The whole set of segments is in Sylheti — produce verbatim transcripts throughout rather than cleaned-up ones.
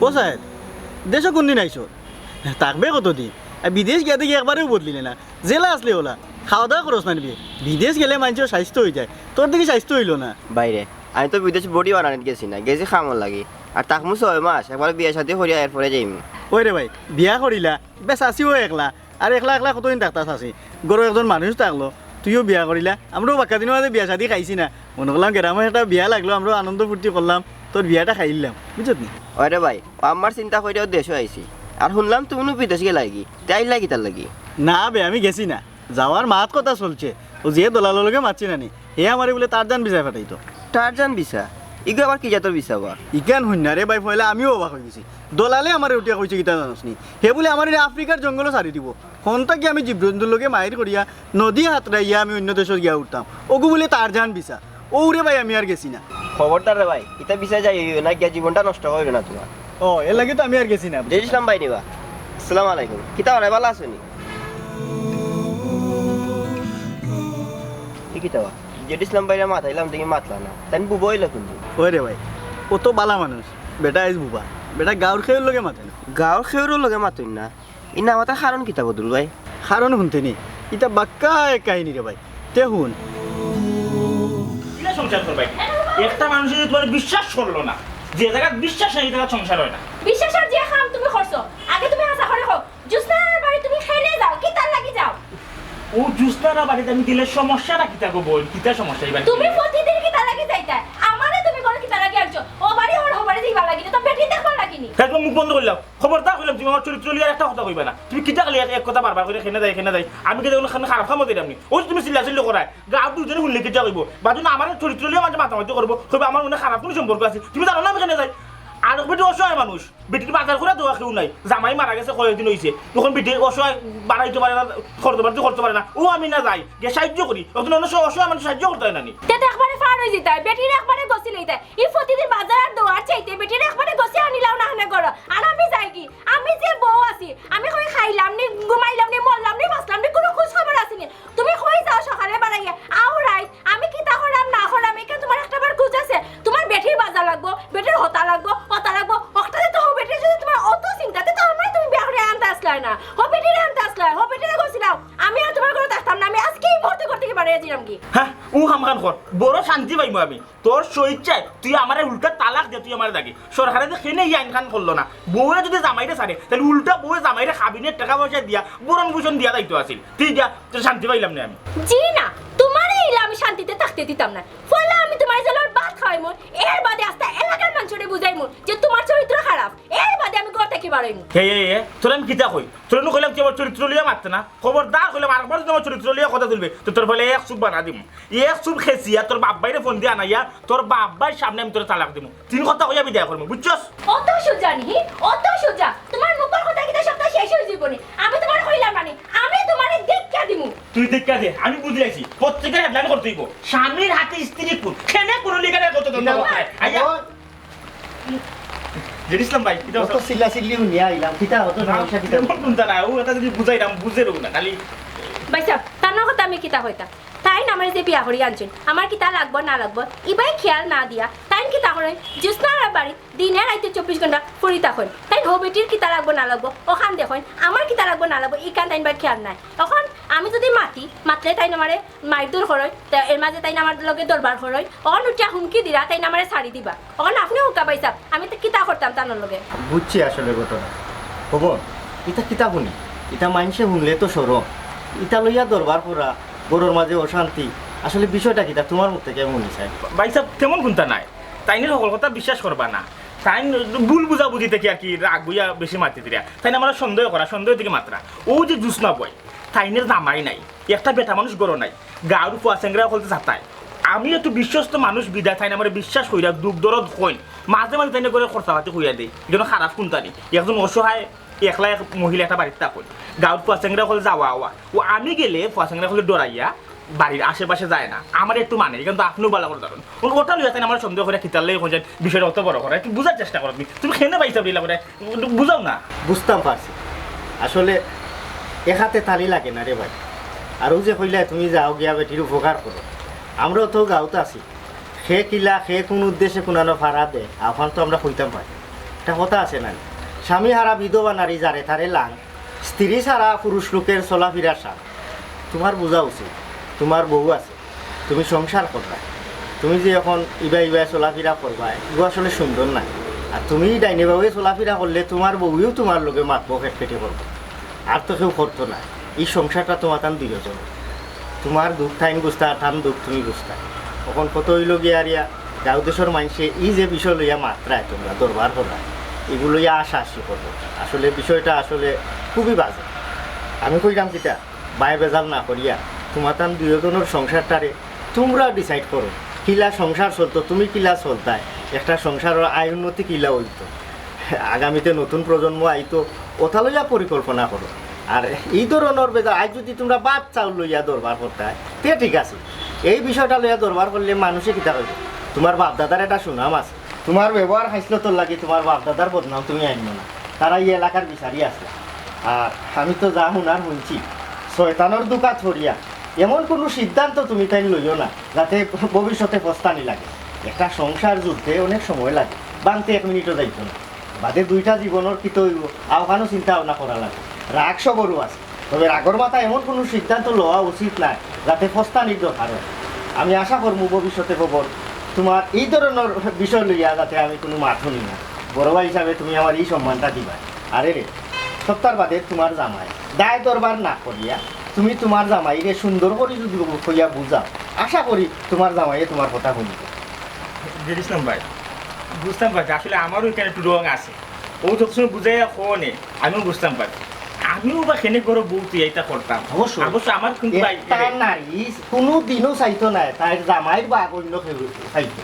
ও সাহেব, দেশো কুনদিন আইছো? থাকবে কতদিন? আর বিদেশ গিয়া দেখি একবারেউ বদলিলে না, যেলা আছলে অলা। খাওয়া দাওয়া করস না নি বে? বিদেশ গেলে মানষর স্বাস্থ্য অইযায়, তোর দেখি স্বাস্থ্য অইলো না। ভাইরে, আমি তো বিদেশ body বানানিত গেছি না, গেছি কামর লাগি। আর থাকমু ছয় মাস, একবারে বিয়া শাদি করিয়া এরপরে যাইমু। ওই রে ভাই, বিয়া করিলা, বেশ আছিও একলা, আর একলা একলা কতদিন থাকতাস আছি? ঘরো একজন মানুষ থাকলো, তুইও বিয়া করিলা, আমরাও বাক্কা দিনর মাঝে বিয়া শাদি খাইছি না। মনো করলাম গ্রামো একটা বিয়া লাগলো, আমরাও আনন্দ ফুর্তি করলাম, তোর বিয়াটা খাইলাম, বুঝছত নি? ওরে ভাই, ও আমার চিন্তা করিয়াউ দেশো আইছি। আর হুনলাম তুমি নু বিদেশ গেলায় গি, তে আইলায় কিতার লাগি? না বে, আমি গেছি না, যাওয়ার মাত কথা চলছে। ও যে দলালর লগে মাতছি না নি, হে আমারে বুলে টারজান ভিসায় পাঠাইতো। Tarzan visa? ইগু আবার কি জাতর ভিসা বা? ইখান হুন না রে ভাই, পয়লা আমিও অবাক অইগেছি। দলালে আমারে উঠিয়া কইছে কিতা জানোস নি? হে বুলে আমারে আফ্রিকার জঙ্গলো ছাড়ি দিবো। হন থাকি আমি জীবজন্তুর লগে মাইর করিয়া নদী হাতরাইয়া আমি অইন্য দেশো গিয়া উঠতাম। ওগু বুলে টারজান ভিসা। ও রে ভাই, আমি আর গেছি না। খবরদার রে ভাই, ইতা ভিসায় যাইও না, গিয়া জীবনটা নষ্ট করিও না তুমার। ও, এর লাগি তো আমি আর গেছি না। জেড ইসলাম ভাই নি বা? আসসালামু আলাইকুম। কিতা বা, ভালা আছো নি? ই কিতা বা? জেড ইসলাম ভাইরে মাতাইলাম দেখি মাতলা না। তাইন বুবা অইলা কুনদিন? ওই রে ভাই, ও তো ভালা মানুষ। বেটা আইজ বুবা। বেটা গাউর কেউর লগে মাতে না। গাউর কেউর লগে মাতইন না? ই না মাতার কারণ কিতা বদরুল ভাই? কারণ হুনতে নি, ইতা বাক্কা এক কাহিনী রে ভাই। তে হুন। কিলা সংসার করবায়? একটা মানুষে যদি তুমারে বিশ্বাস করলো না, যে জাগাত বিশ্বাস নাই, ই জাগাত সংসার অয় না। বিশ্বাসর যে কাম তুমি করছো, আগে তুমি হাছা করি কও, জুসনার বাড়ি তুমি কেনে যাও, কিতার লাগি যাও? ও জুসনার বাড়িত আমি গেলে সমস্যাটা কিতা গো বইন? কিতা সমস্যা ইবার? তুমি প্রতিদিন কিতার লাগি যাইতায়? আমারে তুমি ঘরো কিতার লাগি আনছো? ও বাড়ি অর, ও বাড়ি যাইবার লাগি নি, তো বেটি দেখবার লাগি নি। হ্যাঁ, তুমি মুখ বন্ধ করিলাও। খবরদার কইলাম, তুমি আমার চরিত্র লইয়া একটা কথা কইবায় না। তুমি কিতা খালি এক, এক কথা বারবার করি, কেনে যাই, কেনে যাই? আমি কিতা কুনু খারাপ কামো যাইরাম নি? ওই যে তুমি চিল্লাচিল্লি করায়, গাউর দুইজনে হুনলে কিতা কইবো? বাদে না আমার চরিত্র লইয়া মাঝে মাতামাতি করবো, কইবো আমার মনে খারাপ কুনু সম্পর্ক আছে, তুমি জানো না আমি কেনে যাই? আর বেটি অসহায় মানুষ, বেটির বাজার করা দেওয়া কেউ নাই, জামাই মারা গেছে কয়েকদিন অইছে, অখন বেটি অসহায়, বাড়াইতে পারে না, খরচ বাড়াইতে করতে পারে না, ও আমি না যাই, গিয়া সাহায্য করি, অখন অন্য অসহায় মানুষ সাহায্য করতে অয় না নি? তে তো একবারে ফার অইযিতায়, বেটির একবারে গছি লইতায়। ই প্রতিদিন বাজার আর দেওয়ার চাইতে বেটির একবারে গছি আনিলাও না হানে ঘরো। আর আমি যাই কি? আমি যে বউ আছি, আমি কই খাইলাম নি, ঘুমাইলাম নি, মরলাম নি, বাঁচলাম নি, কুনু খোঁজ খবর আছে নি? তুমি কই যাও সকালে বাড়াইয়া, আও রাইত, আমি কিতা করাম না করাম, ইখান তুমার একটাবার খোঁজ আছে? তুমার বেটির বাজার লাগবো, বেটির হতা লাগবো, হতা লাগবো, অখটাতে তো হো বেটির যদি তুমার অত চিন্তা, তে তো আমারে তুমি বিয়া করি আনতে আসলায় না। হো বেটিরে আনতে আসলায়, হো বেটিরে কইছিলাম, আমি আর তুমার ঘরো থাকতাম না, আমি আইজকে ই মুহূর্তে ঘর থাকি বাড়াইয়া যাইরাম গি। হ্যাঁ, ও হামখান কর, বড় শান্তি পাইমু আমি। তোর স্বইচ্ছায় তুই আমারে উল্টা তালাক দে, তুই আমারে দেখি। সরকারে যে কেনে ই আইনখান করলো না, বউয়ে যদি জামাইরে ছাড়ে, তাইলে উল্টা বউয়ে জামাইরে কাবিনের টেকা পয়সা দিয়া, ভরণ পোষণ দিয়া যাইতো আছিল। তুই যা, তোর শান্তি পাইলাম না আমি। জি না, তুমারে ইলা আমি শান্তিতে থাকতে দিতাম না। পয়লা আমি তুমারে জেলর ভাত খাওয়াইমু, এর বাদে আস্তা এলাকার মানষরে বুঝাইমু যে তুমার চরিত্র খারাপ, এর বাদে আমি ঘর থাকি বারইমু। হে, হে, হে, তোরে আমি কিতা কই? তোরে নু কইলাম তুই আমার চরিত্র লইয়া মাততে না। খবরদার কইলাম, আরেকবার যদি আমার চরিত্র লইয়া কথা তুলবে, তো তোর পয়লা এক চুপ বানা দিমু। এক চুপ খেছিয়া তোর বাপ ভাইরে ফোন দিয়া আনাইয়া তোর বাপ ভাইর সামনে আমি তোরে তালাক দিমু। তিন কথা কইয়া বিদায় করমু, বুঝছস? অত সুজা নি, অত সুজা। তুমার মুখর কথা কিতা সবটা শেষ অইযিবো নি? আমি তুমারে কইলাম না নি, আমি তুমারে দেখিয়া দিমু। তুই দেখিয়া দে, আমি বুঝি আইছি। পত্রিকার headline করতে অইবো, স্বামীর হাতে স্ত্রী খুন। কেনে খুন অইলো ইখান কত দণ্ড না, হয়। আইয়া। ও। জেড ইসলাম ভাই, কিতা অত অবস্থা? চিল্লা চিল্লি হুনিয়া আইলাম, কিতা অত না, সমস্যা কিতা? তেমন কুন্তা না, ও এটা যদি বুঝাইলাম, বুঝে রইব না, খালি ভাইসাব, তান কথা আমি কিতা কইতাম? তাইন আমারে যে বিয়া করি আনছইন, আমার কিতা লাগবো না লাগবো, ইবায় খেয়াল না দিয়া, তাইন কিতা করইন? জুসনার বাড়িত দিনে রাইতে চব্বিশ ঘন্টা পড়ি থাকইন। তাইন হউ বেটির কিতা লাগবো না লাগবো, অখান দেখইন, আমার কিতা লাগবো না লাগবো, ইখান তাইন বা খেয়াল নাই। অখন আমি যদি মাতি, মাতলে তাইন আমারে মাইরধর করইন, তে এর মাঝে তাইন আমার লগে দরবার করইন, অখন উঠিয়া হুমকি দিরা, তাইন আমারে ছাড়ি দিবা। অখন আপনে কউক্কা ভাইসাব, আমি তে কিতা করতাম তান লগে? বুঝছি আসলে ঘটনা। খবর, ইতা কিতা হুনি? ইতা মাইনষে হুনলে তো শরম। ইতা লইয়া দরবার করা, ঘরর মাঝে অশান্তি। আসলে বিষয়টা কিতা? তুমার মুখ থাকি হুনি চাই। ভাইসাব, তেমন কুন্তা নাই। তাইনর হকল কথা বিশ্বাস করবা না। তাইন ভুল বুঝাবুঝি থাকি আর কি রাগ অইয়া বেশি মাতি দিরা। তাইন আমারে সন্দেহ করা, সন্দেহ থাকি মাতরা। অউ যে জুসনা বইন, তাইনর জামাই নাই, একটা বেটা মানুষ ঘরো নাই, গাউর ফুয়া চেংরা অকলতে যাতায়। আমি একটু বিশ্বস্ত মানুষ বিধায় তাইন আমারে বিশ্বাস কইরা দুখ দরদ কইন, মাঝে মাঝে তাইনর ঘরর খরচাপাতি কইয়া দেই, ইখানো খারাপ কুন্তা নি? একজন অসহায় একলা এক মহিলা একটা বাড়িত থাকইন, গাউর ফুয়া চেংরা অকল যাওয়া আওয়া, ও আমি গেলে ফুয়া চেংরা অকলে ডরাইয়া বাড়ির আশেপাশে যায় না, আমারে একটু মানে, ইখান তো আপনেও ভালা করি জানইন। অউ ওটা লইয়া তাইন আমারে সন্দেহ করিয়া কিতার লাগি কইন, বিষয়টা অত বড় করা, একটু বুঝার চেষ্টা করো তুমি। তুমি কেনে পাইছো বুঝলা করে, একটু বুঝাও না। বুঝতাম পারছি। আসলে এক হাতে তালি লাগে না রে ভাই। আর অউ যে কইলায় তুমি যাও গিয়া বেটির উপকার করো, আমরাও তো গাউত আছি। কে কিলা, কে কুন উদ্দেশ্যে কুনানো ফারা দেয়, অখান তো আমরা কইতাম পারি। একটা কথা আছে না, স্বামী হারা বিধবা নারী যারে তারে লাং, স্ত্রী ছাড়া পুরুষ লোকের চলাফিরা সাং। তুমার বুঝা উচিত, তুমার বউ আছে, তুমি সংসার কররায়, তুমি যে অখন ইবায় ইবায় চলাফিরা করবায়, ইগু আসলে সুন্দর নায়। আর তুমি ডাইনে বাউয়ে চলাফিরা করলে তুমার বউয়েও তুমার লগে মাতবো, খেটখেটি করবো। আর তো কেউ করতো না। ই সংসারটা তুমাতান দুইওজন। তুমার দুখ তাইন বুঝতা, তান দুখ তুমি বুঝতায়। অখন কত অইলো গিয়া আরিয়া, গাঁও দেশর মাইনষে ই যে বিষয় লইয়া মাতরায় তুমরা, দরবার কররায়, ইগু লইয়া আশা আশি করবো। আসলে বিষয়টা আসলে খুবই বাজে। আমি কইরাম কিতা, বায় বেজাল না করিয়া, তুমাতান দুইওজনর সংসারটারে তুমরা decide করো, কিলা সংসার চলতো, তুমি কিলা চলতায়, একটা সংসারর আয় উন্নতি কিলা অইতো। আগামীতে নতুন প্রজন্ম আইতো, ওটা লইয়া পরিকল্পনা করো। আর ই ধরনর বেজাল, আইজ যুদি তুমরা ভাত চাউল লইয়া দরবার করতায়, তে ঠিক আছে। এই বিষয়টা লইয়া দরবার করলে মানষে কিতা কইবো? তুমার বাপ-দাদার একটা সুনাম আছে, তুমার ব্যবহার খাইছলতর লাগি তুমার বাপ-দাদার বদনাম তুমি আইনো না, তারা ই এলাকার বিচারি আছে। আর আমি তো যা হুনার হুনছি, শয়তানর দুকাত পড়িয়া এমন কুনু সিদ্ধান্ত তুমি তাইন লইও না, যাতে ভবিষ্যতে পস্তানি লাগে। একটা সংসার জুড়তে অনেক সময় লাগে, ভাঙতে এক মিনিটও যাইতো না। বাদে দুইটা জীবনর কিতা অইবো, অখানও চিন্তা ভাবনা করা লাগে। রাগ সবরও আছে, তবে রাগর মাথায় এমন কুনু সিদ্ধান্ত লওয়া উচিত নায়, যাতে পস্তানির দরকার অয়। আমি আশা করমু ভবিষ্যতে খবর তুমার ই ধরনর বিষয় লইয়া যাতে আমি কুনু মাত হুনি না। বড় ভাই হিসাবে তুমি আমার ই সম্মানটা দিবায়। আরে রে, সপ্তাহ বাদে তুমার জামাই দায় দরবার না করিয়া তুমি তুমার জামাইরে সুন্দর করি যুদি কইয়া বুঝাও, আশা করি তুমার জামাইয়ে তুমার কথা হুনবো। জি, ইসলাম ভাই, বুঝতাম পারছি, আসলে আমারও ইখান একটু wrong আছে। ও যত সময় বুঝাইয়া কনে, আমিও বুঝতাম পারছি। আমিও বা কেনে ঘরো বউ তুই এটা করতাম। অবশ্যই। অবশ্য আমার কিন্তু ভাই, একটা নারী কুনু দিনও চাইতো নায় তার জামাইর ভাগ অইন্য কেউ খাইতো।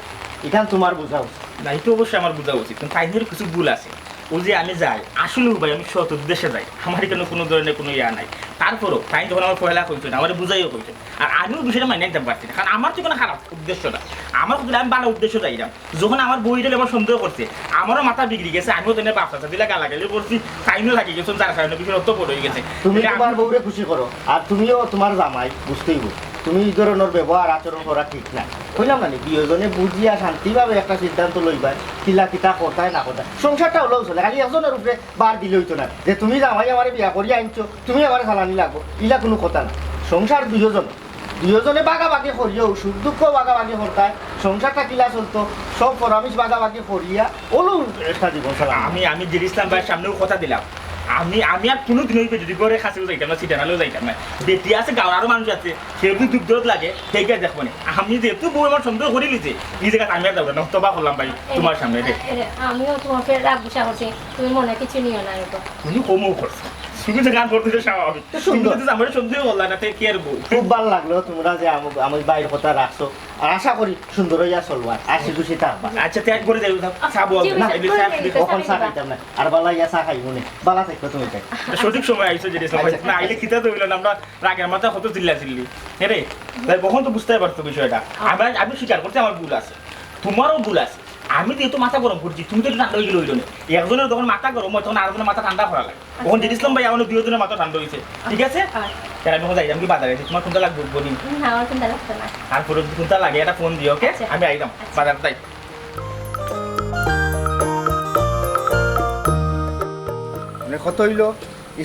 ইখান তুমার বুঝা উচিত। না, ইটা অবশ্যই আমার বুঝা উচিত, কিন্তু তাইনর কিছু ভুল আছে। ও যে আমি যাই, আসলে ভাই আমি সৎ উদ্দেশ্যে যাই, আমার ইখানো কুনু ধরনর কুনু ইয়া নাই। তারপরও তাইন যখন আমারে পয়লা কইছইন, আমারে বুঝাইয়া কইছইন, আর আমিও বিষয়টা মানিয়া নিতাম পারছি না, কারণ আমার তো কুনু খারাপ উদ্দেশ্য না। আমার কথা অইলো আমি ভালা উদ্দেশ্যে যাইরাম। যখন আমার বউয়ে আমার সন্দেহ করছে, আমারও মাথা বিগড়ি গেছে, আমিও তাইনর বাপ চাচা দিলা গালাগালি করছি, তাইনও লাগি গেছইন, যার কারণে বিষয়টা অত বড় অইগেছে। তুমি তুমার বউরে খুশি করো, আর তুমিও তুমার জামাই বুঝতে অইবো, তুমি ই ধরনর ব্যবহার আচরণ করা ঠিক নায়। কইলাম না নি, দুইওজনে বুঝিয়া শান্তিভাবে একটা সিদ্ধান্ত লইবায়, কিলা কিতা করতায় না করতায়। সংসারটা অলাউ চলে, খালি একজনর উপরে বার দিলে অইতো না যে তুমি জামাই আমারে বিয়া করিয়া আনছো, তুমি আমারে চালানি লাগবো, ইলা কুনু কথা না। সংসার দুইওজন, দুইওজনে ভাগাভাগি করিও, সুখ দুঃখ ভাগাভাগি করতায়, সংসারটা কিলা চলতো, সব ফরামিশ ভাগাভাগি করিয়া অলাউ একটা জীবন চালান। আমি, আমি জেড ইসলাম ভাইর সামনেও কথা দিলাম, আমি, আমি আর কুনুদিন অউ বেটির ঘরর কাছেও যাইতাম না, সিটানালেও যাইতাম না। বেটি আছে, গাঁওর আরো মানুষ আছে, কেউ যুদি দুখ দরদ লাগে, হেইগিয়ে দেখবো নে। আমি যেহেতু বউ আমার সন্দেহ করিলিছে, ই জাগাত আমি আর যাইতাম না, তওবা করলাম ভাই, তুমার সামনে রে। এ, আমিও তুমারে রাগ গুসা করছি, তুমি মনে কিছু নিও না এরকম। তুমি কমও করছো। তুমি যে গান করতে স্বাভাবিক। তো সুন্দর। তুমি যদি আমার সন্দেহ করলা না, তাই কি আর বউ? খুব ভালা লাগলো তুমরা যে আমু-, আমি ভাইর কথা রাখছো। আর আশা করি সুন্দর অইয়া চলবা, হাসি খুশি থাকবা। আচ্ছা, ত্যাগ করে যাইও, থাক, চা বল। জি, না, জি, এমনি করে চা যাইও, খাইতে অখন চা খাইতাম না। আর ভালা অইয়া চা খাইমু নে। ভালা থাকবা তুমি তাই। সঠিক সময় আইছো যে সময়। আচ্ছা, না আইলে কিতা তো অইলো না, আমরা রাগের মাথায় কত চিল্লা চিল্লি। হ্যাঁ রে, তাই অখন তো বুঝতে পারছো বিষয়টা। আমি, আমি স্বীকার করছি আমার ভুল আছে, তুমারও ভুল আছে। আমি যেহেতু মাথা গরম করছি, তুমি তো একটু ঠান্ডা অইগেলে অইলো নে। একজনর যখন মাথা গরম অয়, তখন আরোজনর মাথা ঠান্ডা করা লাগে। অখন জেড ইসলাম ভাই, অখন দুইওজনর মাথা ঠান্ডা অইছে, ঠিক আছে? হ্যাঁ। তাইলে আমি অখন যাইরাম কি বাজারে, তুমার কুনটা লাগবো বনি? না, আমার কুনটা লাগতো না। আর পরে যদি কুনটা লাগে, একটা ফোন দিও, ওকে? আচ্ছা। আমি আইরাম, আচ্ছা। বাজার যাই। মানে কত অইলো,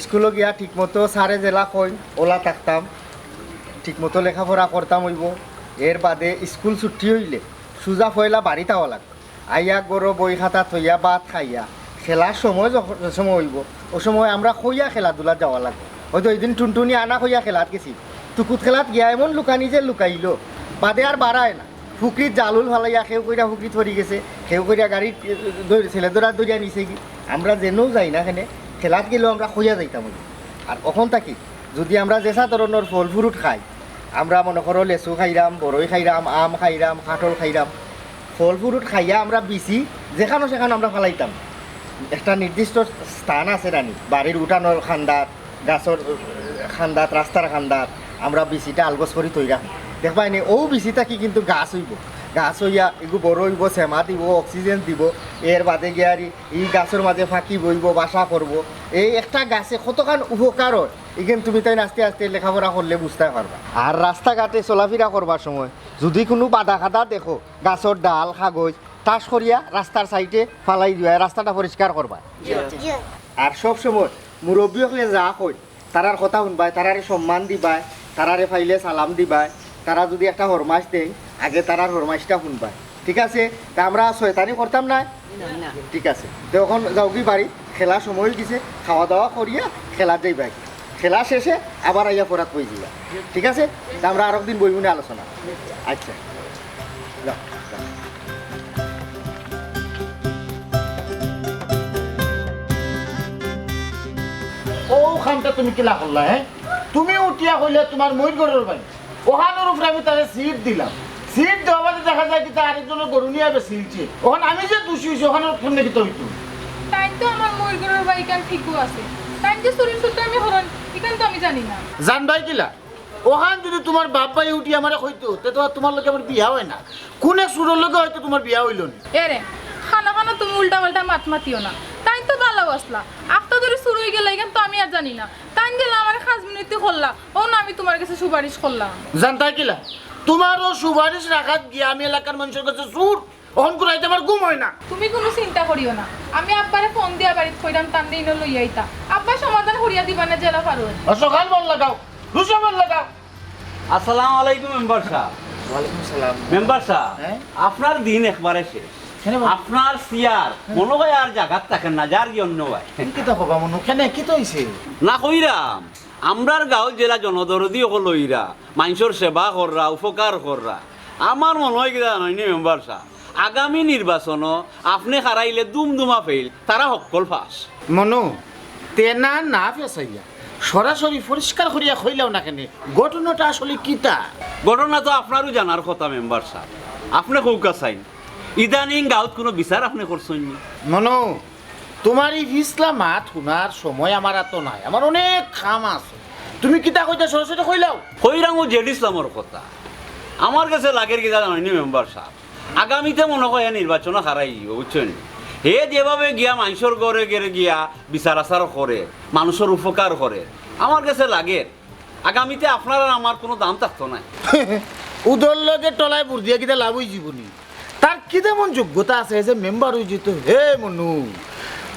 স্কুলো গিয়া ঠিক মতো স্যারে যেলা কইন, অলা থাকতাম, ঠিক মতো লেখাপড়া করতাম অইবো। এর বাদে স্কুল ছুটি অইলে সুজা পয়লা বাড়িত আওয়া লাগবো। আইয়া ঘরো বই খাতা থইয়া ভাত খাইয়া খেলার সময় যখ-, যে সময় অইবো, অউ সময় আমরা কইয়া খেলাধুলাত যাওয়া লাগবো। অয়তো ইদিন টুনটুনি আনা কইয়া খেলাত গেছি, তুকুত খেলাত গিয়া এমন লুকানি যে লুকাইলো, বাদে আর বারায় না। পুকরিত জালুল ফালাইয়া কেউ কইরা পুকরিত পড়ি গেছে, কেউ কইরা গাড়িত, এ, দৌড়-, ছেলে দৌড়া দৌড়িয়া নিছেগি। আমরা যেনও যাই না কেনে, খেলাত গেলেও আমরা কইয়া যাইতাম অইবো। আর অখন থাকি যুদি আমরা যেছা ধরনর ফল fruit খাই, আমরা মনে করো লেচু খাইরাম, বড়ই খাইরাম, আম খাইরাম, কাঠল খাইরাম, ফল fruit খাইয়া আমরা বিচি যেখানো সেখানো আমরা ফালাইতাম। একটা নির্দিষ্ট স্থান আছে নানি, বাড়ির উঠানোর কান্দাত, গাছর, আহ, কান্দাত, রাস্তার কান্দাত আমরা বিচিটা আলগোছ করি থইরাম। দেখবায় নি, অউ বিচি থাকি কিন্তু গাছ অইবো, গাছ অইয়া ইগু বড় অইবো, ছেমা দিবো, oxygen দিবো, এর বাদে গিয়া আর ই গাছর মাঝে পাখি বইবো, বাসা করবো। এই একটা গাছে কতখান উপকার অয়, ইখান তুমি তাইন আস্তে আস্তে লেখাপড়া করলে বুঝতায় পারবা। আর রাস্তাঘাটে চলাফিরা করবার সময় যুদি কুনু বাদা কাদা দেখো, গাছর ডাল, কাগজ, তাস করিয়া রাস্তার সাইডে ফালাই দিবায়, রাস্তাটা পরিষ্কার করবায়। আর সব সময় মুরব্বী অকলে যা কইন, তারার কথা হুনবায়, তারারে সম্মান দিবায়, তারারে পাইলে সালাম দিবায়, তারা যুদি একটা হরমাইশ দেইন, আগে তারার হরমাইশটা হুনবায়। ঠিক আছে? তে আমরা শয়তানি করতাম নায়? ঠিক আছে। তে অখন যাওগি বাড়িত, খেলার সময় অইগেছে, খাওয়া দাওয়া করিয়া খেলাত যাইবায়। খেলা শেষে আবার আইয়া পড়াত বই দিবা। ঠিক আছে? তে আমরা আরক দিন বইমুনে আলোচনা। আচ্ছা। যাও, যাও। অউ কামটা তুমি কিলা করলা, হে? তুমি উঠিয়া কইলে তুমার মইর ঘরর ভাই, অখানর উপরে আমি তারে সিট দিলাম। সিট দেওয়া বাদে দেখা যায় কিতা আরেকজনর গরু নিয়া বেচিলছে। অখন আমি যে দুষী অইছি, অখানর কেমনে কিতা অইতো? তাইন তো আমার মইর ঘরর ভাই, ইখান ঠিকউ আছে। তাইন যে চুরির চুরটা আমি হরইন, ইখান তো আমি জানি না। জানবায় কিলা? অখান যুদি তুমার বাপ ভাই উঠি আমারে কইতো, তে তো আর তুমার লগে আমার বিয়া অয় না। কুন এক চুরর লগে অয়তো তুমার বিয়া অইলো নি। এরে, খানো খানো তুমি উল্টা পাল্টা মাত মাতিও না। তাইন তো ভালাউ আছলা, আখতা ধরি চুর অইগেলা, ইখান তো আমি আর জানি না। তাইন গেলা আমারে খাজমিনতি করলা, অউ না আমি তুমার গেছে সুপারিশ করলাম। জানতায় কিলা? তুমার অউ সুপারিশ রাখাত গিয়া আমি এলাকার মানষর গেছে চুর, অখন কুরাইতে আমার ঘুম অয় না। তুমি কুনু চিন্তা করিও না, আমি আব্বারে ফোন দিয়া বাড়িত কইরাম, তানরে ইনো লইয়া আইতা। আব্বায় সমাধান করিয়া দিবা না যেলা পারইন। অউ সকাল বল লাগাও, রুশা বল লাগাও। আসসালামু আলাইকুম মেম্বার সাব। ওয়ালাইকুম সালাম। মেম্বার সাব, হে? আপনার দিন একবারে শেষ। কেনে বা? আপনার চেয়ার মনো অয় আর জাগাত থাকের না, যারগি অন্যবায়। ই কিতা কবা মনু, কেনে কিতা অইছে? না কইরাম, আমরার গাঁওত যেলা জনদরদি অকল অইরা, মানষর সেবা কররা, উপকার কররা, আমার মনো অয় কিতা জানইন নি মেম্বার সাব, আগামী নির্বাচনো আপনে হারাইলে দুমদুমা ফেইল, তারা হক্কল পাশ। মনু, তেনা না ফেছাইয়া সরাসরি পরিষ্কার করিয়া কইলাও না কেনে, ঘটনাটা আসলে কিতা? ঘটনা তো আপনারও জানার কথা মেম্বার সাব, আপনে কউক্কা চাইন, ইদানিং গাঁওত কুনু বিচার আপনে করছইন নি? মনু, তুমার ই ফিছলা মাত হুনার সময় আমার আতো নাই, আমার অনেক কাম আছে। তুমি কিতা কইতায় সরাসরি কইলাও। কইরাম অউ জেড ইসলামর কথা। আমার গেছে লাগের কিতা জানইন নি মেম্বার সাব, আগামীতে মনো অয় হে নির্বাচনো হারাইবো, বুঝছইন নি? হে যেভাবে গিয়া মানষর ঘরে ঘরে গিয়া বিচার আচার করের, মানষর উপকার করের, আমার গেছে লাগের আগামীতে আপনার আর আমার কুনু দাম থাকতো নায়। উদর লগে টলায় বুর দিয়া কিতা লাভ অইযিবো নি? তার কিতা এমন যোগ্যতা আছে যে মেম্বার অইযিতো? হে মনু,